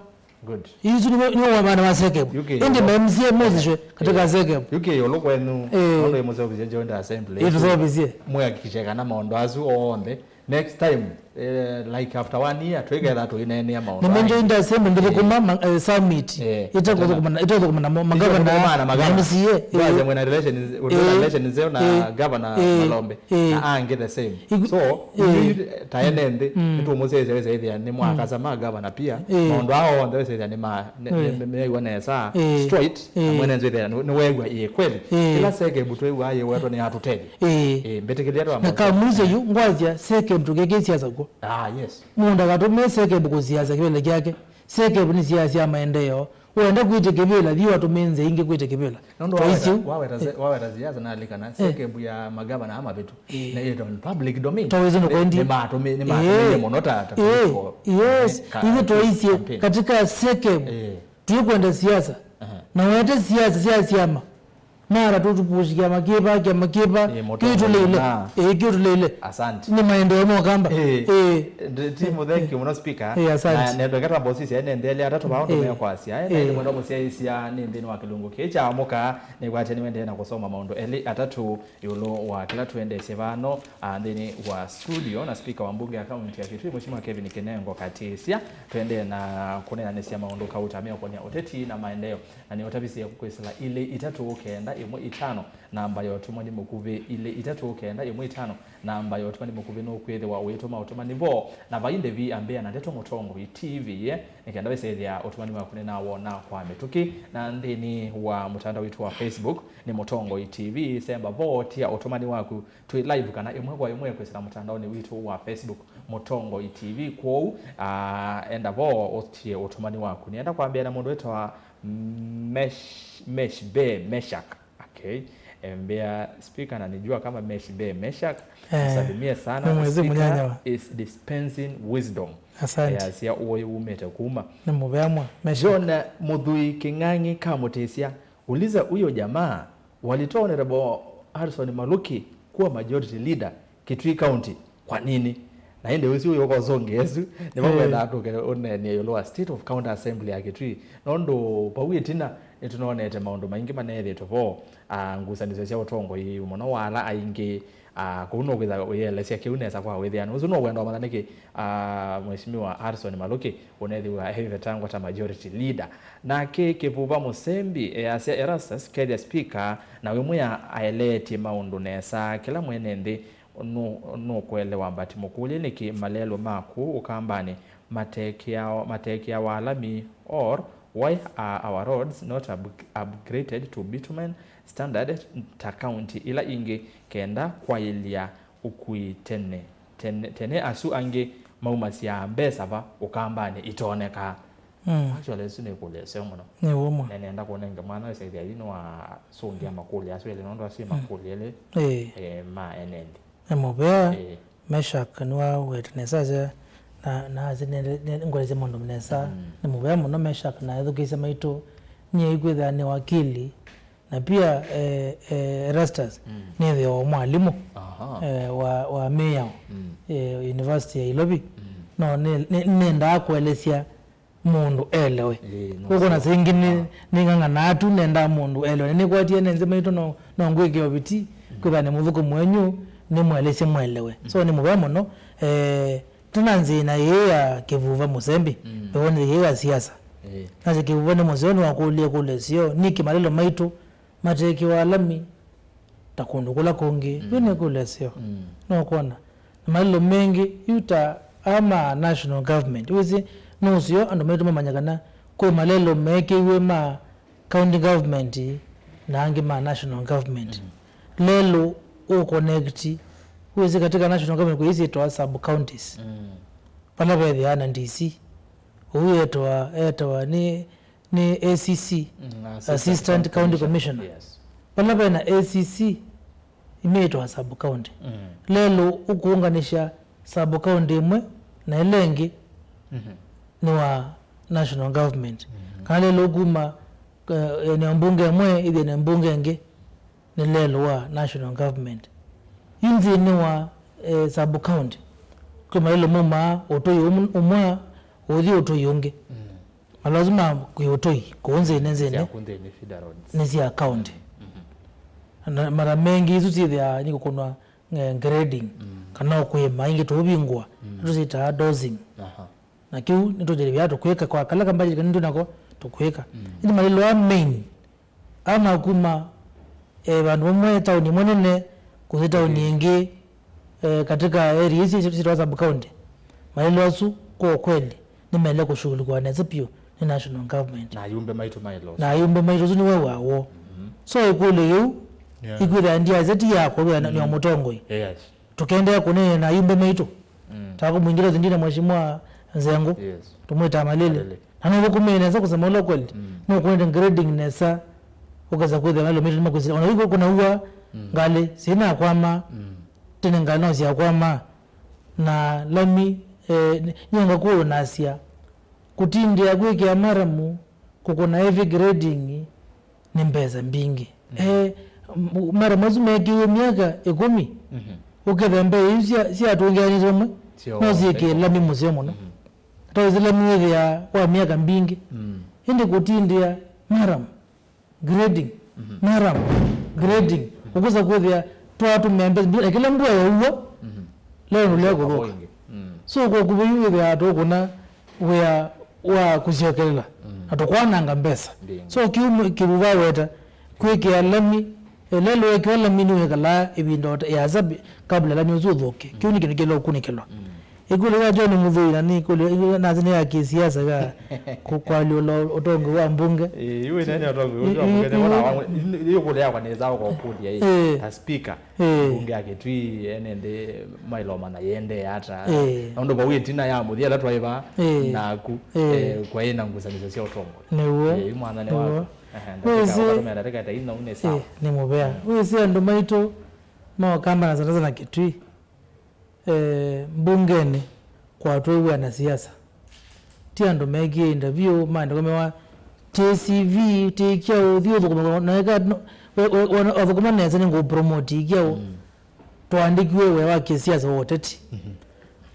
Good. Isu nĩ, nĩ wa maana ma Sekeb. Ĩndĩ ma M C A mosishwe katika Sekeb. Yu kĩ ĩũlũ kwenyu, eh, nũndũ ĩmũseũvisye Joint Assembly. Ĩtũseũvisye. Mwĩhakikishe kana maũndũ asu onthe, next time, eh, like after one year, twĩketha tũineenea maũndũ. Na mĩndũ ĩndĩ aseme ndĩthũkũma, eh, ma-, eh, summit. Eh, ĩtekũthũkũma na, ĩtethũkũma na mo-, magavana, na magavana, M C A. Ndwaze mwĩna relations, eh, relations nzeo na, eh, governor, eh, Malombe. Eh. Na angĩ the same. Igu-, so, eh, ithyĩ ta ene nthĩ, mm, nĩtũmũsyaĩsya wĩsĩthĩa nĩ mwakasa ma governor pia. Eh. Maũndũ aa onthe wĩsĩthĩa nĩ ma-, nĩ, nĩ, eh, nĩ, nĩw'a nesa, eh, straight, na, eh, mwene nzĩ wĩthĩa nĩ, nĩwew'a ĩĩ kweli. Eh. Kĩla Sekeb twĩw'aa yĩwetwa nĩ atũtethya. Eh. Eh, mbĩtĩkĩlya twa na kamuze yu, ngwasya Sekeb tũkeke siasa kw'o. Ah, yes. Mũndũ akatũmĩe Sekeb kũsiasa kĩvĩla kyake. Sekeb nĩ siasa ya maendeeo. Wenda kwĩtya kĩvĩla, thi watũmĩe nzĩa ingĩ kwĩtya kĩvĩla. Nũndũ waweta, waweta se-, waweta siasa nalĩ kana, eh, Sekeb ya magavana amavĩtu, eh, na ĩtwa public domain. Twaisye nĩ kwendi. Nĩmatũmĩ-, nĩmatũmĩie mũno ta, ta, eh, political, yes, eh, ka-, ithyĩ twaisye campaign. Katika Sekeb, eh, tũikwenda siasa. Aha. Na wete siasa sya syama. Mara tũtũpushi kĩama kĩva, kĩama kĩva, eh, kĩtũleile. Eh, kĩtũleile. Asante. Nĩ maendeeo ma Ũkamba. Eh. Eh. Ti mũtheki mũno speaker. Eh, asante. Na, na ndweka twamba ũsisya ene nthĩ elĩ atatũ vaa ũndũ mekwasya. Eh, na ĩndĩ mwenda kũsyaĩĩsya nĩ nthĩnĩ wa kĩlungu kĩĩ kya mũka, nĩkwatya nĩwendee na kũsoma maũndũ elĩ atatũ ĩũlũ wa kĩla tũendeesye vano, ah, nthĩnĩ wa studio na speaker wa mbunge ya kaunti ya Kitui, Mheshimiwa Kevin Kinengo Katisya. Tũendee na kũneenanĩsya maũndũ kauta meũkonia ũteti na maendeeo. Na nĩũtavisye kwĩsĩla ilĩ itatũ kenda ĩmwe itano, namba ya ũtũmani mũkuvĩ ilĩ itatũ kenda ĩmwe itano, namba ya ũtũmani mũkuvĩ nũkwĩthĩwa ũitũma ũtũmani vo, na vai ndĩvi ambĩa na ndeto Mũtongoi T V, eh, nĩ kenda wĩsĩthĩa ũtũmani waku nĩnawona kwa mĩtũkĩ na nthĩnĩ wa mũtandao witũ wa Facebook nĩ Mũtongoi T V. Semba vo, tia ũtũmani waku twĩ live kana ĩmwe kwa ĩmwe kwĩsĩla mũtandaonĩ witũ wa Facebook Mũtongoi T V. Kwoou, ah, enda vo ũtie ũtũmani waku. Nĩenda kwambĩa na mũndũ wĩtawa Mesh-, Mesh Bay Meshak. Okay. Embea speaker, ananijua kama Mesh Bay Meshak. Eh, msalimie sana. Nĩ mwezi speaker mũnyanyawa. Is dispensing wisdom. Asante. Eh, asia ũĩ umĩte kuma. Nĩ mũvea mwa, Meshak. John Mũthui Kĩng'ang'i kamũtĩsya, uliza huyo jamaa walitoa Honorable Harrison Maluki kuwa majority leader Kitui County kwa nini? Na ĩndĩ ũsu ũyũ ũkosũngĩa ĩsu, nĩvo Eh. wendaa tũke ũneenea ĩũlũ wa State of County Assembly ya Kitui. Nũndũ vau ĩtina, nĩtũnonete maũndũ maingĩ maneethĩtwe vo, ah, ngusanĩsyo sya ũtongoi mũno wa ala aingĩ, ah, kũu nũkwĩtha ũyĩelesya kĩu nesa kwa wĩthĩano. Ũsu no wendo wa matha nĩkĩ, ah, Mheshimiwa Harrison Maluki ũnethĩwa e vetangwa ta majority leader. Nake Kĩvuva Mũsembi easya Erastus kethya speaker na wĩmwĩa aeleetye maũndũ nesa, kĩla mwene nthĩ nũ-, nũkũelewa, but mũkũlye nĩkĩ malelũ maku Ũkambanĩ matekĩawa, matekĩawa lami, or why are our roads not up-, upgraded to bitumen standard ta county ila ingĩ kenda kwaĩlya ũkui tene, tene, tene asu angĩ maumasya mbesa va Ũkambanĩ itonekaa? Mm. Actually, ĩsu nĩ ĩkũlyo ĩseo mũno. Nĩ w'o mũno. Na nenda kũnenge mwana wĩsa ĩthĩa yu nĩwasũngĩa makũlyo asu elĩ, nũndũ asu nĩ makũlyo elĩ, eh, ma ene nthĩ. Nĩ mũvea, eh, Meshak nĩwawete nesa asya, na, na asya nĩ, nĩ, ngwelesya maũndũ nesa. Mm. Nĩ mũvea mũno Meshak na ethukĩĩsya maitũ. Nyie ikwĩthĩa nĩ wakili, na pia, eh, eh, Erastus, mm, nĩthĩawa mwalimũ, aha, eh, wa, wa mĩao, mm, eh, University ya Ilovi. Mm. No nĩ, nĩ, nĩnendaa kũelesya mũndũ elewe. Ĩĩ, no. Kũkũ na syo. Singĩ nĩ, ah, nĩng'ang'anaa tu nenda mũndũ elewe. Na nĩkwatie ene nthĩ maitũ no, no ngwĩke oviti, mm, kwĩthĩa nĩ mũthũkũmi wenyu, nĩmũelesye mwelewe. So, mm, nĩ mũvea mũno, eh, tena nzĩna ĩĩ ya Kĩvuva Mũsembi, mm, ĩwonethya ĩĩ ya siasa. Ĩĩ. Nasya Kĩvuva nĩ mũseo nĩwakũlĩe kũlyo ĩseo, nĩkĩ malelũ maitũ matekĩwa lami ta kũndũ kũla kũngĩ? Mm. Yu nĩ kũlyo ĩseo. Mm. Nũkwona? Na malelũ mengĩ, yu ta aa ma national government. Wĩsĩ, nũseo andũ maitũ mamanya kana kwĩ malelũ mekĩiwe ma county government na angĩ ma national government. Mm. Lelũ ũ connect, wĩsĩ katika national government kwĩ isi ĩtawa sub counties. Mm. Vala vethĩawa na D C. Ũu etawa, etawa nĩ nĩ A C C, mm, Assistant County Commissioner. Yes. Vala ve na A C C, imĩĩtwa sub county. Mm. Lelũ ũkũũnganisya sub county ĩmwe na ĩla ĩngĩ, mhm, nĩ wa national government. Mhm. Kana lelũ ũkuma, eh, eneo mbunge ĩmwe ĩthi eneo mbunge ĩngĩ, nĩ lelũ wa national government. Yu nthĩnĩ wa, eh, sub county, kwĩ malelũ maumaa ũtũi ũmwe ũthi ũtũi ũngĩ. Mm. Malelũ asu ma kĩ ũtũi kũu nthĩnĩ, nthĩnĩ, sya kũ nthĩnĩ, feeder roads, nĩ sya county. Mhm. Na mara mengĩ isu syĩthĩaa nĩ kũkũnwa, eh, grading, mm, kana o kwĩma, ingĩ tũũvingũa, mm, nĩtũsyĩtaa dosing. Aha. Na kĩu nĩtũtethya tũkwĩka kwa kala kambajeti kanini twĩ nako, tũkwĩka. Mm. Ĩndĩ malelũ aa main, aa ma kuma, eh, vandũ vamwe, taoni ĩmwe nene kũthi taoni ĩngĩ, eh, katika area ici syĩtawa sub county. Malelũ asu kwa ukweli nĩmaĩle kũshughulikiwa nesa vyũ nĩ national government. Na ayumbe maitũ maĩle ũsu. Na ayumbe maitũ ũsu nĩwe wa woo. Mhm. So ĩkũlyo yĩu, yeah, ikwĩthĩa ndiasya ti yakwa, wĩa nĩ wa, mm, mũtongoi. Yes. Tũkendeea kũneena na ayumbe maitũ. Mm. Ta kũmwingĩla ũthindinĩ Mheshimiwa Nzengu, yes, tũmwĩtaa Malili. Malili. Na nũthũkũmĩe nesa kusema ule ukweli. Mm. Nũkũnĩte grading nesa, ũkesa kwĩthĩa malelũ maitũ nĩmakwĩsĩla. Ona wĩkw'a kũnaua, mm, ngalĩ, syĩnakwama, mm, tene ngalĩ no syakwama. Na lami, eh, nĩ-, nyenga kũũnasya, kũtindĩa kwĩkĩa maramu, kũkũna heavy grading, nĩ mbesa mbingĩ. Mm. Eh, m-, mara masu mekĩiwe myaka ĩkũmi, mhm, ũketha mbesa isu sya, syatũngĩanĩte ũmwe, syo, no syĩkĩe lami mũseo mũno. Mhm. Tawĩsĩ lami wĩthĩaa wa myaka mbingĩ. Mm. Ĩndĩ kũtindĩa maram, grading, mhm, maram, grading, mhm, ũkwĩsa kwĩthĩa twatũmĩa mbesa mbingĩ, na kĩla mbua yaua, mhm, lelũ nũlea kũthũka. Mm. So, kwa ũkuvĩ yu wĩthĩaa tũkũna wĩa wa kũsyokelela, mm, na tũkwananga mbesa. Ndĩngĩ. So, kĩu mwe-, Kĩvuva weta, kwĩkĩa lami, eh, lelũ wekĩwa lami nĩwĩkalaa ĩvinda ota-, ĩasa bi-, kabla lami ũsu ũthũke. Kĩu nĩ kĩndũ kĩla ũkunĩkĩlwa. Mm. Ĩkũlyo ya John Mũthũi na nĩ ĩkũlyo, ĩ-, nasĩ nĩ ya kĩsiasa ka kũ-, kwalyũla ũtongoi wa mbunge. Ĩĩ, yu wĩnene ũtongoi ũsu wa mbunge, ĩ-, nĩwona ĩ-, wa-, ĩ-, ĩ-, ĩkũlyo yakwa nĩĩsa ũkokũlya, ĩ, ĩĩ, ta speaker. Ĩĩ. Mbunge ya Kitui, ene nthĩ mailomana yĩendee ata? Ĩĩ. Na ũndũ vau ĩtina ya mũthya ĩla twaĩ vaa, ĩĩ, naku, ĩĩ, eh, kwaĩ na ngusanĩsyo sya ũtongoi. Nĩw'o. Ĩĩ, yu mwathani waku. Nĩw'o. Ehe, wĩsĩ, ndatĩka, ũkatumĩa ndatĩka ta ina, ũu nĩ sawa. Ĩĩ, nĩ mũvea. Mm. Wĩsĩ andũ maitũ ma Ũkamba na sana sana Kitui, eh, mbungenĩ kwatwĩw'a na siasa. Ti andũ mekie interview, maandĩko mewa, ti C V, ti kyaũ, thi ũthũkũme, na eka, no, we, we, we, wathũkũma nesa nĩ ngũpromote kyaũ. Mm. Twaandĩkiwe wĩa wa kĩsiasa wa ũteti. Mhm.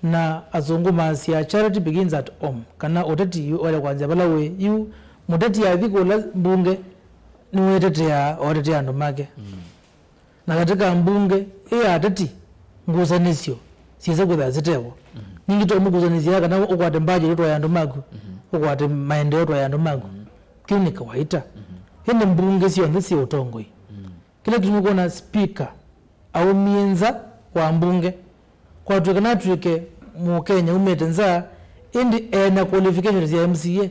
Na asũngũ maasya, "Charity begins at home," kana ũteti yu waĩle kwanzĩa vala wĩ. Yu mũteti athi kũla mbunge, nĩwĩteteaa, otetea andũ make. Na katika mbunge ĩ ya ateti, ngusanĩsyo syĩsa kwĩthĩwa syĩtevo. Ningĩ to mũkusanĩsya kana ũkwate mbajeti ũtwae andũ maku, ũkwate maendeeo ũtwae andũ maku. Kĩu nĩ kawaita. Ĩndĩ mbunge syonthe syĩ ũtongoi. Kĩla kĩtumi kwona speaker aumie nza wa mbunge, kwatw'ĩka natw'ĩke Mũkenya umĩte nza, ĩndĩ ena qualifications ya M C A.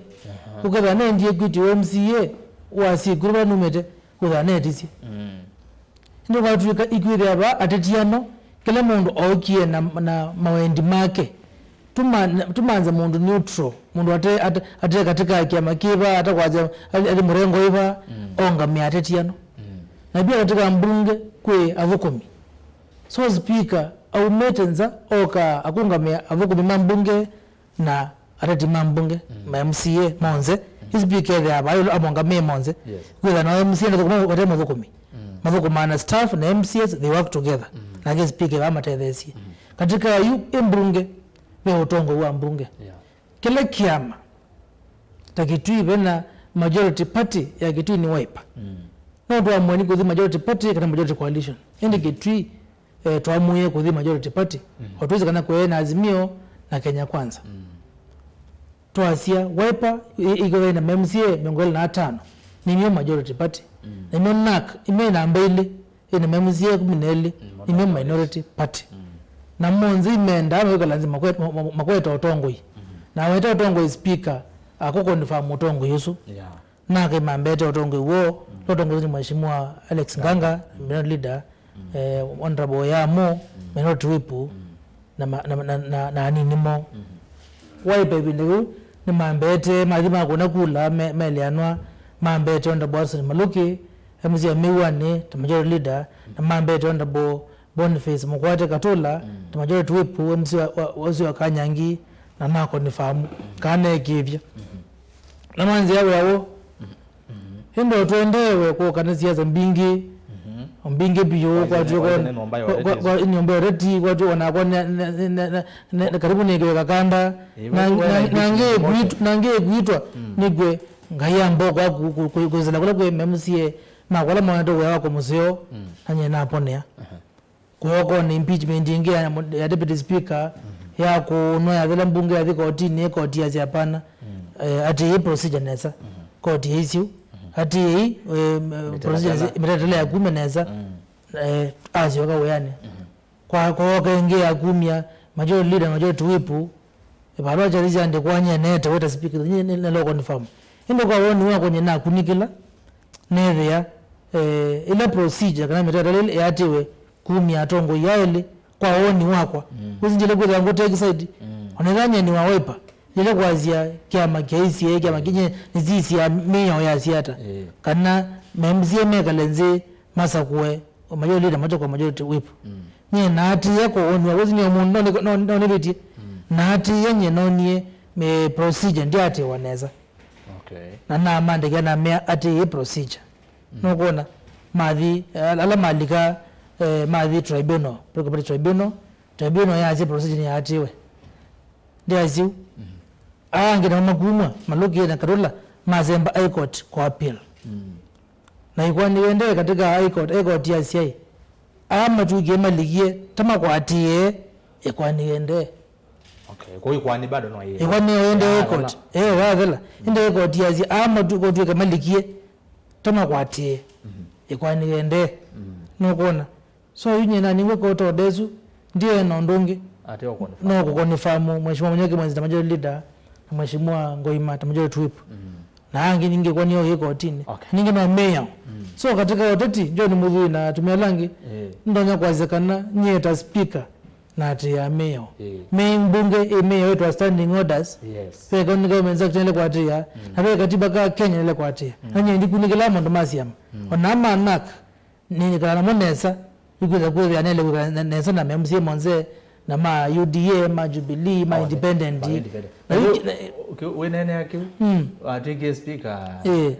Ũkethĩa naendie kwitio M C A wa syĩkw'ĩlĩ vala numĩte, wĩthĩwa netisye. Ĩndĩ kwatw'ĩka ikwĩthĩa vaa ateti ano, kĩla mũndũ ookie na, na mawendi make. Tũma-, tũmanze mũndũ neutral, mũndũ ate, ate, ate katika kĩama kĩva, atakwasya ali, ali mũrengo ĩva, ongamĩa ateti ano. Na pia katika mbunge kwĩ athũkũmi. So speaker aumĩte nza, oka akũngamĩa athũkũmi ma mbunge na ateti ma mbunge, ma M C A monthe. Yu speaker ethĩaa vaa ĩũlũ amongamĩe monthe. Kwĩthĩa no M C A ndathũkũma vate mũthũkũmi. Mathũkũmaa na staff na M C As, they work together. Nake speaker vaa matetheesye. Katika yu ĩ mbunge, ve ũtongoi wa mbunge. Kĩla kĩama, ta Kitui, vena majority party ya Kitui nĩ Wiper. No twamũe nĩ kũthi majority party kana majority coalition. Ĩndĩ Kitui, eh, twamũie kũthi majority party. O twĩsĩ kana kwĩ na Azimio na Kenya Kwanza. Twasya Wiper ĩ-, ĩkethĩa na M C A mĩongo ĩlĩ na atano, nĩmyo majority party. Na imyo NARC, imyo namba ilĩ, ĩna M C A kũmi na elĩ, nĩmo minority party. Na monthe imendaa mawĩkala nthĩ makwe-, ma-, ma-, makwete ũtongoi. Na weta ũtongoi speaker, akũconfirm ũtongoi ũsu. Na akaimambete ũtongoi woo, ũtongoi nĩ Mheshimiwa Alex Nganga, minority leader, eh, Honorable Yamo, minority whip, na ma-, na, na, na, na anini moo. Wiper ĩvinda yĩu nĩmambete, mathi makũna kula, me-, meleanwa, mambete Honorable Watson Maluki, M C A wa Mĩuanĩ, ta majority leader, na mambete Honorable Boniface Mũkwate Katũla, ta majority whip, M C A wa, wa, wa ũsĩ wa Kanyangi, na naconfirm, kana neekĩĩthya. Na manzĩa wĩa woo. Ĩndĩ o tũendee we kũka na siasa mbingĩ, o mbingĩ biũ, kwatw'ĩka kwa, kwa, kwa nyũmba ya ũteti, kwatw'ĩka nakwa ne, ne, ne, ne, ne, ne, karibu nĩkĩwe kakanda. Na, na, na ngĩ kwitwa, na ngĩ kwitwa, nĩkw'e Ngai ambokwa ku-, ku-, ku-, kwĩsĩla kũla kwĩ M C A, makwa ala monete wĩa wa kũmũseo, na nyie naponea. Kwoou kwona impeachment ĩngĩ ya, ya deputy speaker, ya kũnwa yathela mbunge yathi kotinĩ, koti yasya hapana. Eh, atĩ ĩ procedure nesa. Koti ĩisyu. Atĩ ĩ, eh, procedure nesa, mĩtalatala ya kumya nesa. Eh, asyoka wĩanĩ. Kwa, kwooka ĩngĩ ya kumya, majority leader, majority whip, ĩvalũa kyathi kyaandĩkwa nyie neetewe ta speaker, nyie nĩ, nĩ, nĩlo confirm. Ĩndĩ kwa woni wakwa nyie nakunĩkĩla, neethĩa, eh, ĩla procedure kana mĩtalatala ĩla ĩatĩwe kumya atongoi aa elĩ, kwa woni wakwa. Wĩsĩ ndĩle kwĩthĩwa ngũ take side. Ona ĩla nyie nĩ wa Wiper, ndĩle kwasya kĩama kya A C A, kĩama kĩnye nĩsisya mĩao yasya ata. Kana ma M C A mekale nzĩ masakũe majority leader mate kwa majority whip. Nyie naatĩĩa kwa woni wakwa, wĩsĩ nĩ o mũndũ nonĩ-, nonĩ-, nonĩvĩtye. Naatĩĩa nyie nonie, eh, procedure ndyaatĩĩwa nesa. Na namandĩkĩa namea atĩ ĩ procedure. Nũkwona, mathi, eh, ala malika, eh, mathi tribunal, Republic Tribunal, tribunal yasya procedure nĩyaatĩwe. Ndĩasya ũu. Aa angĩ namo makumwa, Maluki na Katũla, masemba High Court kwa appeal. Na ĩkoani ĩendee katika High Court, High Court yasya ĩ, aa matw'ĩkie malikie ta makwatĩĩe ĩkoani ĩendee. Okay, kwa ĩkoani bado no yĩ. Ĩkoani ĩendee High Court. Eh, wathela. Ĩndĩ High Court yasya aa matw'ĩke malikie ta makwatĩĩe ĩkoani ĩendee. Nũkwona? So yu nyie naningwe court order ĩsu, ndiena ũndũ ũngĩ. Ate o confirm. No kũconfirm Mheshimiwa Mũnyoki Mwenzi ta majority leader, na Mheshimiwa Ngoima ta majority whip. Na angĩ ningĩ kwa nĩo ĩ kotini. Okay. Ningĩ no mĩao. So katika ũteti, John Mũthũi na atumĩa ala angĩ, ndonya kwasya kana nyie ta speaker, naatĩĩaa mĩao. Me mbunge ĩ mĩao ĩtwa standing orders. Ve county government act nĩle kwatĩĩa, na ve katiba ka Kenya nĩle kwatĩĩa. Na nyie ndikunĩkĩlaa maũndũ ma syama. Ona ma NARC, nĩnĩkala namo nesa, ikwĩtha kwĩthĩa nĩle kwĩkala ne-, nesa na ma M C A monthe, na ma U D A, ma Jubilee, ma Oh, independent. Ma independent. Na Na yu- yu- na- ũkĩ- wĩneenea kĩu, Mm. watwĩkie speaker. Eh.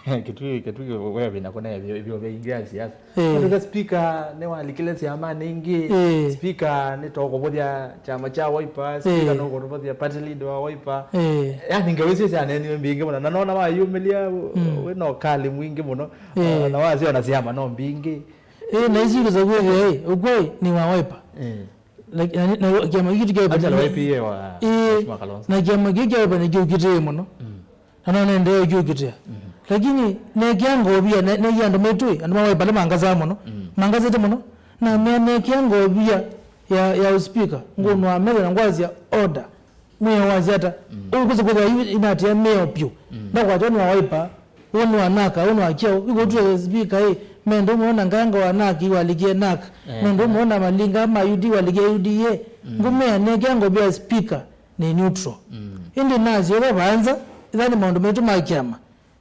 Kĩtui, Kĩtui we wĩna kũnea vyo vyo vya ingi ya siasa. Eh. Nduka speaker nĩ walikile siama ningĩ. Eh. Speaker nĩ tokũvũthya chama cha Wiper, speaker Eh. nĩ kũvũthya party leader wa Wiper. Eh. Yani ngewĩsĩ syaneniwe mbingĩ mũno. Na nona wayumĩlia Mm. wĩna ũkali mwingĩ mũno. Eh. Na wasio na siama no mbingĩ. Eh, na isu kĩsa kwĩthĩa, eh, ũkwai nĩ wa Wiper. Eh. Na, na, na kĩama gĩkĩ kya Actually, Wiper Y P A wa Ĩĩ, Mheshimiwa Kalonzo. Na kĩama gĩkĩ kya Wiper nĩkĩũkitĩe mũno. Mm. Na no nendee ũkĩũkitĩa. Mhm. Lakini nekĩa ngovia, ne- nekĩa andũ maitũ, andũ ma Wiper ala mangasaa mũno. Mm. Mangasĩte mũno. Na me- nekĩa ngovia ya, ya uspika. Ngũnwa methĩ na ngwasya order. Mwĩao wasya ata? Mm. Ũkwĩsa kwĩthĩa yu inatĩa mĩao pyũ. Mm. Ndakwatwa nĩ wa Wiper, ũũ nĩ wa NARC, ũũ nĩ wa kyaũ. Ĩkũtwĩa speaker ĩ, mendo ũmwe na Nganga wa NARC iwalikie NARC. Eh. Mendo ũmwe na Malinga ma U D walikie U D A. Mm. Ngũmea nekĩa ngobia speaker nĩ neutral. Mm. Ĩndĩ nasyoka vanza, ĩtha nĩ maũndũ maitũ ma kĩama.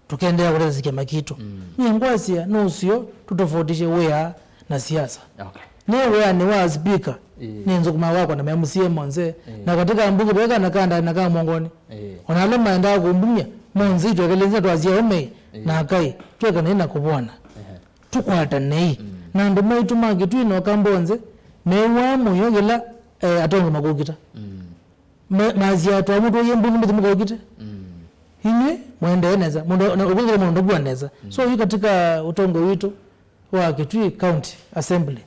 Tũkendeea kũtetheesya kĩama kitũ. Mm. Nyie ngwasya no ũseo tũtofautisye wĩa na siasa. Okay. Nĩ wĩanĩ wa speaker, Ĩĩ. Nĩ nzũkũma wakwa na me M C A monthe, Ĩĩ. Na katika mbunge ve kana ka ndani na ka mwongoni. Ĩĩ. Ona ala maendaa kũmbumya, monthe itwekelenze twasya ũme Ĩĩ. Na akai, twekane na kũvwana. Ehe. Tũkwatanei. Mm. Na andũ maitũ ma Kĩtui na Ũkamba onthe, mew'aa mũyo yĩla, eh, atonge makũkita. Mm. Ma- masya twamũtwaie mbunge mũthi mũkaũkite. Mm. Inyw'ĩ mũendee nesa. Mũndũ na ũkwĩthĩwa mũndũ ndakua nesa. Mm. So yu katika ũtongoi witũ wa Kitui County Assembly,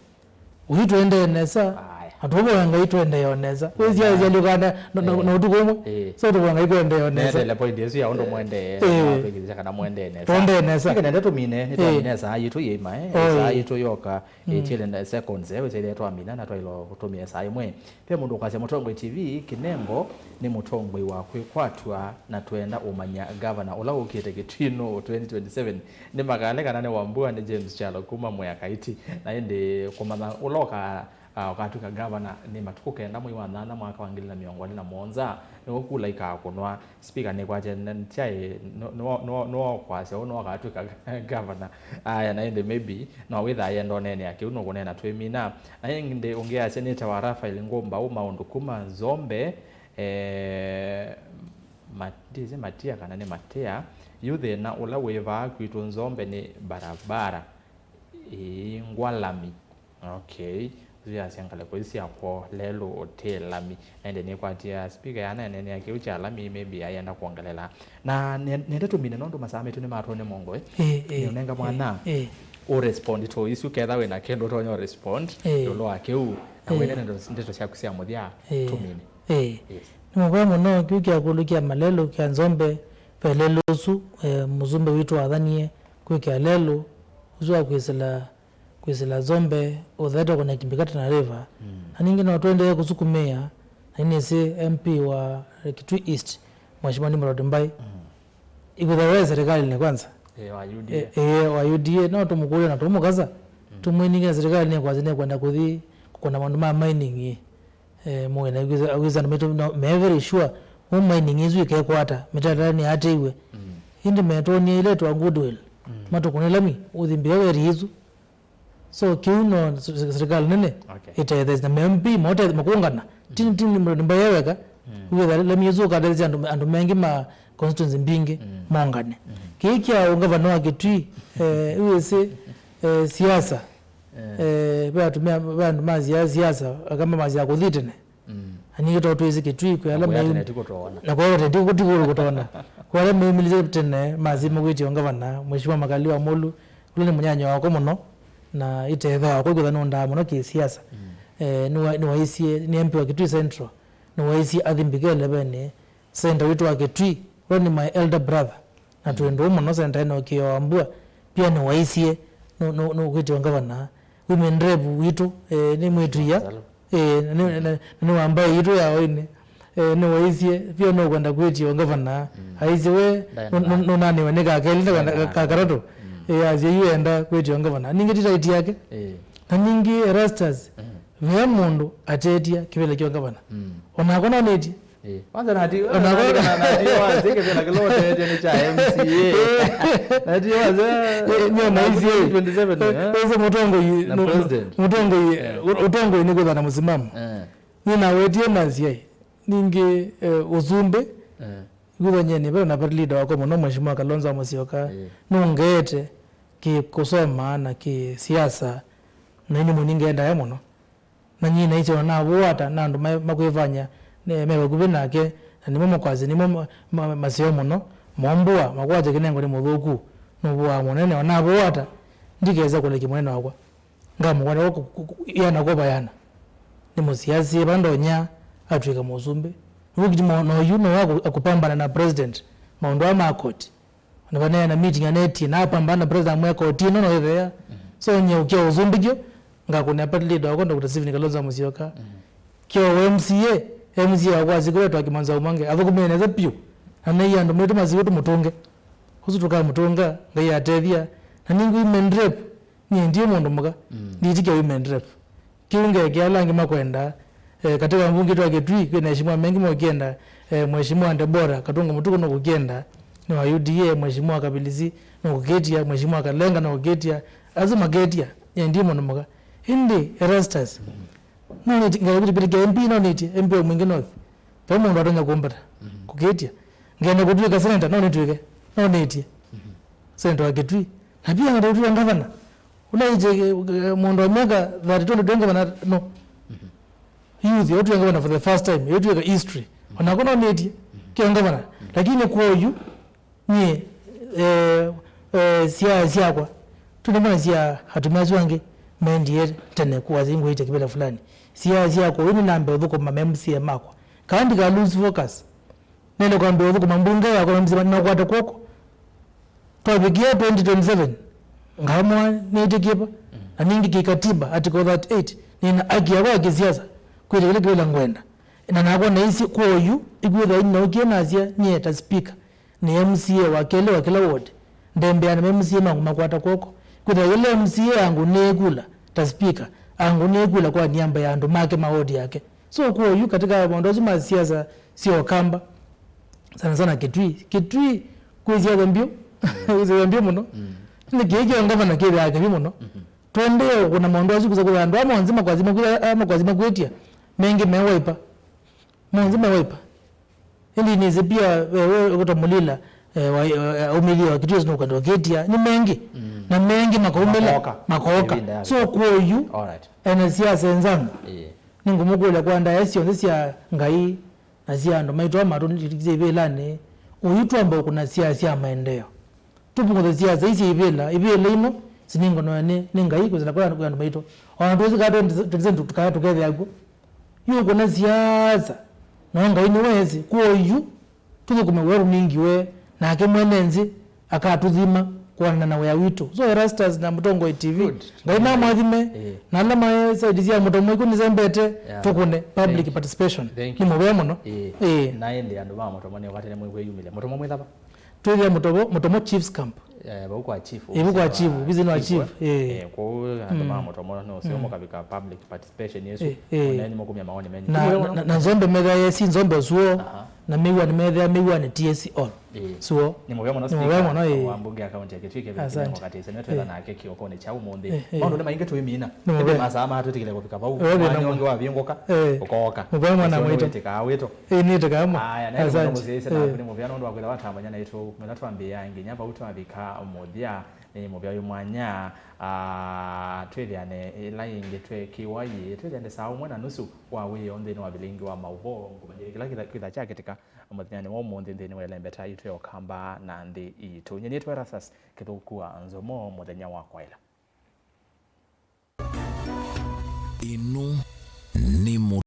ũyu tũendee nesa. Aya. Na tũvoya Ngai tũendee o nesa. Wĩsya Aya. Wĩsya lyũkanda na, na, Ĩĩ. Na ũtukũ ũmwe. Ĩĩ. So tũvoya Ngai kũendee o nesa. Nendele point ĩsu ya ũndũ mwendee, Ĩĩ. Na twĩkĩthĩsya kana mwendee nesa. Tũendee nesa. Ĩkĩ nende tũmine, nĩ Ĩĩ. Twamine saa yitũ yĩima, eh. Oi. Saa yitũ yoka, Mm. Ĩtĩle na seconds, eh, wĩsĩlĩe twamina na twaĩlwa kũtũmĩa saa ĩmwe. Ve mũndũ ũkwasya Mũtongoi T V, Kinengo nĩ mũtongoi wa kwĩkwatw'a, na twenda ũmanya gavana ũla ũkĩte Kitui nũũ twenty twenty-seven. Nĩ Makale kana nĩ Wambua, nĩ James Kyalo kuma Mwea Kaiti. Na ĩndĩ kũmanya ũla ũka-, a, ũkatw'ĩka gavana nĩ matukũ kenda mwei wa nyanya mwaka wa ngili na mĩongo ĩlĩ na mũonza, nĩw'o kula ikakũnwa. Speaker nĩkwatya nĩ- nĩkyaĩ nĩwo- nĩwo- nĩwo- nĩwokwasya ũũ nĩwakatw'ĩka gavana. Aya, na ĩndĩ maybe no wĩthaa yenda ũneenea kĩu nũkũneena twĩmina. Na ĩndĩ ũngĩ asya nĩtawa Raphael Ngũmbaũ Maũndũ kuma Nzombe, eh, ma- ndĩsĩ Matia kana nĩ Matea. Yu thĩna ũla wĩ vaa kwitũ Nzombe nĩ barabara ĩingwa lami. Okay. Ũsu yasya ngalĩko isu sya kwoo lelũ ũtĩ lami. Na ĩndĩ nĩkwatia speaker yaneenea kĩu kya lami, maybe ayenda kwongelela. Na ne- nende tũmine nũndũ masaa maitũ nĩmatwone mongo, eh? Ĩĩ, ĩĩ, Nĩũnenga mwana, ĩĩ, ĩĩ. Ũrespond to isu ketha wĩna kĩndũ ũtonya ũrespond Ĩĩ. Ĩũlũ wa kĩu. Na Ĩĩ. Wĩne ndeto, ndeto syaku sya mũthya, Ĩĩ. Tũmine. Ĩĩ. Yes. Nĩ mũvea mũno kĩu kya kũlũ kya malelũ kya Nzombe, ve lelũ ũsu, eh, mũsumbĩ witũ wathanie kwĩkĩa lelũ ũsu wa kwĩsĩla kwĩsĩla Nzombe, ũthete kũconnect mbika Tana River. Mm. Na ningĩ no tũendee kũsukumĩa, na nĩnĩsĩ M P wa Kitui East, Mheshimiwa Nimrod Mbai. Mm. Ikwĩthĩwa we serikalinĩ kwanza. Eh, wa U D A. Eh, eh, wa U D A, no tũmũkũlye na tũmũkasa. Mm. Tũmwĩnĩkĩe serikali nĩkwasya nĩkwenda kũthi kũkũna maũndũ ma mining ĩ. Eh, mũĩ na kwĩsa, kwĩsa andũ maitũ, no, me very sure, ũ mining ĩsu ĩkekwata, mĩtalatala nĩyatĩiwe. Mm. Ĩndĩ metwonie ile twa goodwill. Mm. Matũkũnĩla mi, ũthi mbio weri isu. So, kĩu no s- s- serikali nene Okay. Ĩtetheesye na M P mote makũngana. Mm. Tini, tini, nĩ mbaye weka. Mm. Wĩtha lami ĩsu ũkatetheesya andũ, andũ mengĩ ma constituency mbingĩ Mm. mongane. Mm. Kĩĩ kya ũngavana wa Kitui, eh, wĩsĩ, eh, siasa. Eh. Eh, ve atumĩa, ve andũ ma sia- siasa, akamba masya kũthi tene. Mm. Aningĩ to twĩsĩ Kitui kwĩ ala Na kwĩ meum- tene ti kũtwona. Na kwĩ tene ti kũtwona. Kwĩ ala meumĩlĩte tene, masima kwĩtya ngavana, Mheshimiwa Makali wa Molu, ũla nĩ mũnyanya wakwa mũno, na ĩtetha wakwa kwĩtha nũndaa mũno kĩsiasa. Mm. Eh, nĩwa- nĩwaisye, nĩ M P wa Kitui Central, nĩwaisye athi mbikele vene center witũ wa Kitui, ũla nĩ my elder brother. Na twĩ ndũũ mũno center ĩno kĩo Wambua, pia nĩwaisye, nũ- nũ- nũkwĩtwa ngavana. Women rep witũ, eh, nĩ mwĩtu ia. Masalu. Eh, nĩ- nĩ- nĩ- nĩ Wambai itũ ya oini. Eh, nĩwaisye, pia nũkwenda kwĩtwa ngavana. Mm. Aisye we, Ndaenda nũ- nũ- na- nũnaniwe nĩ kakeli, ndaenda na- na- kakatatũ. Mm. Eh, asye yu enda kwĩtwa ngavana. Ningĩ ti taiti yake. Eh. Na ningĩ Erastus, Mm. ve mũndũ atetia kĩvĩla kyo ngavana. Mm. Onakwa nonĩtie. Eh, kwanza nati, ona nati, nati wazi kĩvĩla kĩla ũteetye nĩ kya M C A. Nati wazi, eh, nĩ ona M C A. Twenty-seven, eh? Ese mũtongoi, na president. Mũtongoi, eh, ũtongoi nĩ kwĩthana mũsimamo. Eh. Nĩnawetie M C A. Ningĩ, eh, ũsumbĩ. Eh. Ikuthanyeni, vena party leader wakwa mũno, Mheshimiwa Kalonzo Musyoka. Eh. Nũngeete kĩ kũsoma na kĩ siasa. Na ini mũningendae mũno. Na nyie naisye ona navũata na andũ ma-, makwĩvany'a, ne-, me vakuvĩ nake, na nĩmo mũkwasya, nĩmo ma-, ma-, maseo mũno, mombũa, makwatya kĩnengo nĩ mũthũku, nũvũaa mũnene, ona navũata, ndikesa kũleki mũnene wakwa. Ngamũkwata ku-, ku-, ku-, yana kwa bayana. Nĩ mũsiasi, va ndonya atw'ĩka mũsumbĩ. Nĩw'o kĩtimo na oyu no aku-, akũpambana na president, maũndũ aa ma koti. Na vaneena meeting anetie, na apambana na president amwĩa koti ĩno no ĩthea. Mhm. So, nyie ũkĩa ũsumbĩkyo, ngakũnĩa party leader wakwa, Doctor Stephen Kalonzo Musyoka. Mhm. Kyo M C A, M C A wakwa asikuletwa Kimani Wamwangi, athũkũmĩe nesa piũ. Na nai andũ maitũ masiw'e tũmũtũnge. Ũsu tũkamũtũnga, Ngai atethya. Na ningĩ women rep, nyie ndiĩ mũndũ mũka. Mm. Nditikĩa women rep. Kĩu ngekĩa ala angĩ makwenda. Eh, katika mbunge twa Kitui, kwĩ na mheshimiwa mengi mokĩenda. Eh, Mheshimiwa Deborah Katungu Mutuku no kũkĩenda, nĩ wa U D A, Mheshimiwa Kabilisi no kũkĩtia, Mheshimiwa Kalenga no kũkĩtia. Asu makĩtia, nyie ndiĩ mũndũ mũka. Ĩndĩ Erastus, no nĩti-, ngai viti M P no nĩtie, M P wa Mwingi North. Ve mũndũ atonya kũmbata. Mhm. Kũkĩtia. Ngenda kũtw'ĩka senator, no nĩtw'ĩke. No nĩtie. Mhm. Senator wa Kitui. Na pia ngenda kũtw'ĩka ngavana. Ũla ĩtye, eh, mũndũ wa myaka thirty-two ndũtw'ĩka ngavana, no. Mhm. Youth, ũtw'ĩka ngavana for the first time. Ũtw'ĩka history. Mhm. Onako no nĩtie. Mhm. Kĩa ngavana. Mhm. Lakini kwa oyu, nyie, eh, eh, siasa syakwa, tũnĩmona sia atumĩa asu angĩ mendie tene kuwasya ingwĩte kĩvĩla fulani. Siasa syakwa, ũyu nĩnambe ũthũkũma me M C A makwa. Kana ndika lose focus. Nenda kwambia ũthũkũma mbunge yakwa na M C A makwate kw'oko. Twavikie twenty twenty-seven, ngamwa nĩtĩkie va. Mm. Na ningĩ kĩkatiba, article thirty-eight, nĩna haki yakwa ya kĩsiasa kwĩta kĩla kĩvĩla ngwenda. Na nakwa naisye kwa oyu, ikwĩthwa inaukie nasya nyie ta speaker. Nĩ M C A wa kelĩ wa kĩla ward. Ndembeana na M C A mangũ makwata kw'oko. Kwĩthwa yĩla M C A angũ nĩĩkula ta speaker, angũ nĩĩkula kwa niamba ya andũ make ma ward yake. So kwa oyu katika maũndũ asu ma siasa sya Ũkamba, sana sana Kitui. Kitui kwĩ siasa mbyũ, kwĩ siasa mbyũ mũno. Mm. Nĩ kĩĩ kĩa ngavana kĩthĩaa kĩvyũ mũno. Mhm. Twendee kũna maũndũ asu kusa kwĩthĩa andũ aa monthe makwasima kwĩtya, aa makwasima kwĩtya, mengĩ me Wiper. Monthe me Wiper. Ĩndĩ nĩsĩ pia, eh, we ũkũta mũlila, eh, wa, eh, aumĩlio wa Kitui nũkwenda ũkĩtia, nĩ mengĩ. Mm. Na mengĩ makaumĩla, makooka. Makooka. Ĩvinda ya so kwa oyu, alright, ene siasa enzangu, ĩĩ, nĩngũmũkũlya kwa ndaĩa syonthe sya Ngai na sya andũ maitũ aa matũlikisye ivĩlanĩ, oyu twamba ũkũna siasa sya maendeeo. Tũpungũthe siasa ii sya ivĩla, ivĩla ino sinĩnganwe nĩ, nĩ Ngai kwĩsĩla kwa andũ, kwa andũ maitũ. Ona twĩsĩ kana twenty twenty-seven tũkaya tũkethĩa kw'o. Yu ũkũna siasa, no Ngai nĩwe esĩ. Kwa oyu, tũthũkũme wĩa tũnengiwe, nake mwene nthĩ akatũthima kũanana na wĩa witũ. So Erastus na Mũtongoi T V, good, Ngai namwathime, eh, na ala maĩ side sya Mũtomo iku nĩsembete, yeah, tũkũne public, thank you, participation. Thank you. Nĩ mũvea mũno. Eh. Eh. Na ĩndĩ andũ ma Mũtomo nĩ ũvatene mwĩkwĩyumĩlya. Mũtomo mwĩthava? Twĩthĩa Mũtomo, Mũtomo Chiefs Camp. Eh, vau kwa chief, ĩvu kwa chief, visi nĩ wa chief, eh. Eh, kwoou andũ ma Mũtomo no sio mũkavika public participation ĩsu. Eh, eh. Ona nĩ mũkumya maoni menyu. Na, na, na Nzombe methĩa yesi Nzombe suo, aha, na Mĩw'anĩ methĩa Mĩw'anĩ T S C all. Eh. Suo. Nĩ mũvea mũno, nĩ mũvea mũno, eh, speaker wa mbunge ya kaunti ya Kitui Kevin Kĩmengo Katĩsya nĩwe twĩtha nake kĩokonĩ kya ũmũnthĩ. Eh, eh. Maũndũ nĩ maingĩ tũimina. Nĩ mũvea. Ĩndĩ masaa ma twĩtĩkĩle kũvika vau. Eh, mwanya ũngĩ wavingũka, eh, ũkooka. Mũvea mwana witũ. Nĩtĩkaa wĩto. Eh, nĩtĩkaa ma. Aya, na nĩ mũno mũsyaĩĩsya naku nĩ mũvea nũndũ wa kwĩtha watambanya naitũ. Mena twambĩĩa nginya vau twavika mũthya, nĩ mũvea wĩ mwanya, ah, twĩthĩane ĩla ĩngĩ twekĩwa yĩ, twĩthĩane saa ũmwe na nusu wa wĩoo nthĩnĩ wa vilingi wa maũvoo. Ngũmanyĩthya kĩla kĩtha-, kĩtha kyakĩtĩka mũthenyanĩ wa ũmũnthĩ nthĩnĩ wa ĩlembeta yitũ ya Ũkamba na nthĩ itũ. Nyie nĩtwa Erastus Kĩthũku wa Nzomo, mũthenya wa kwaĩla.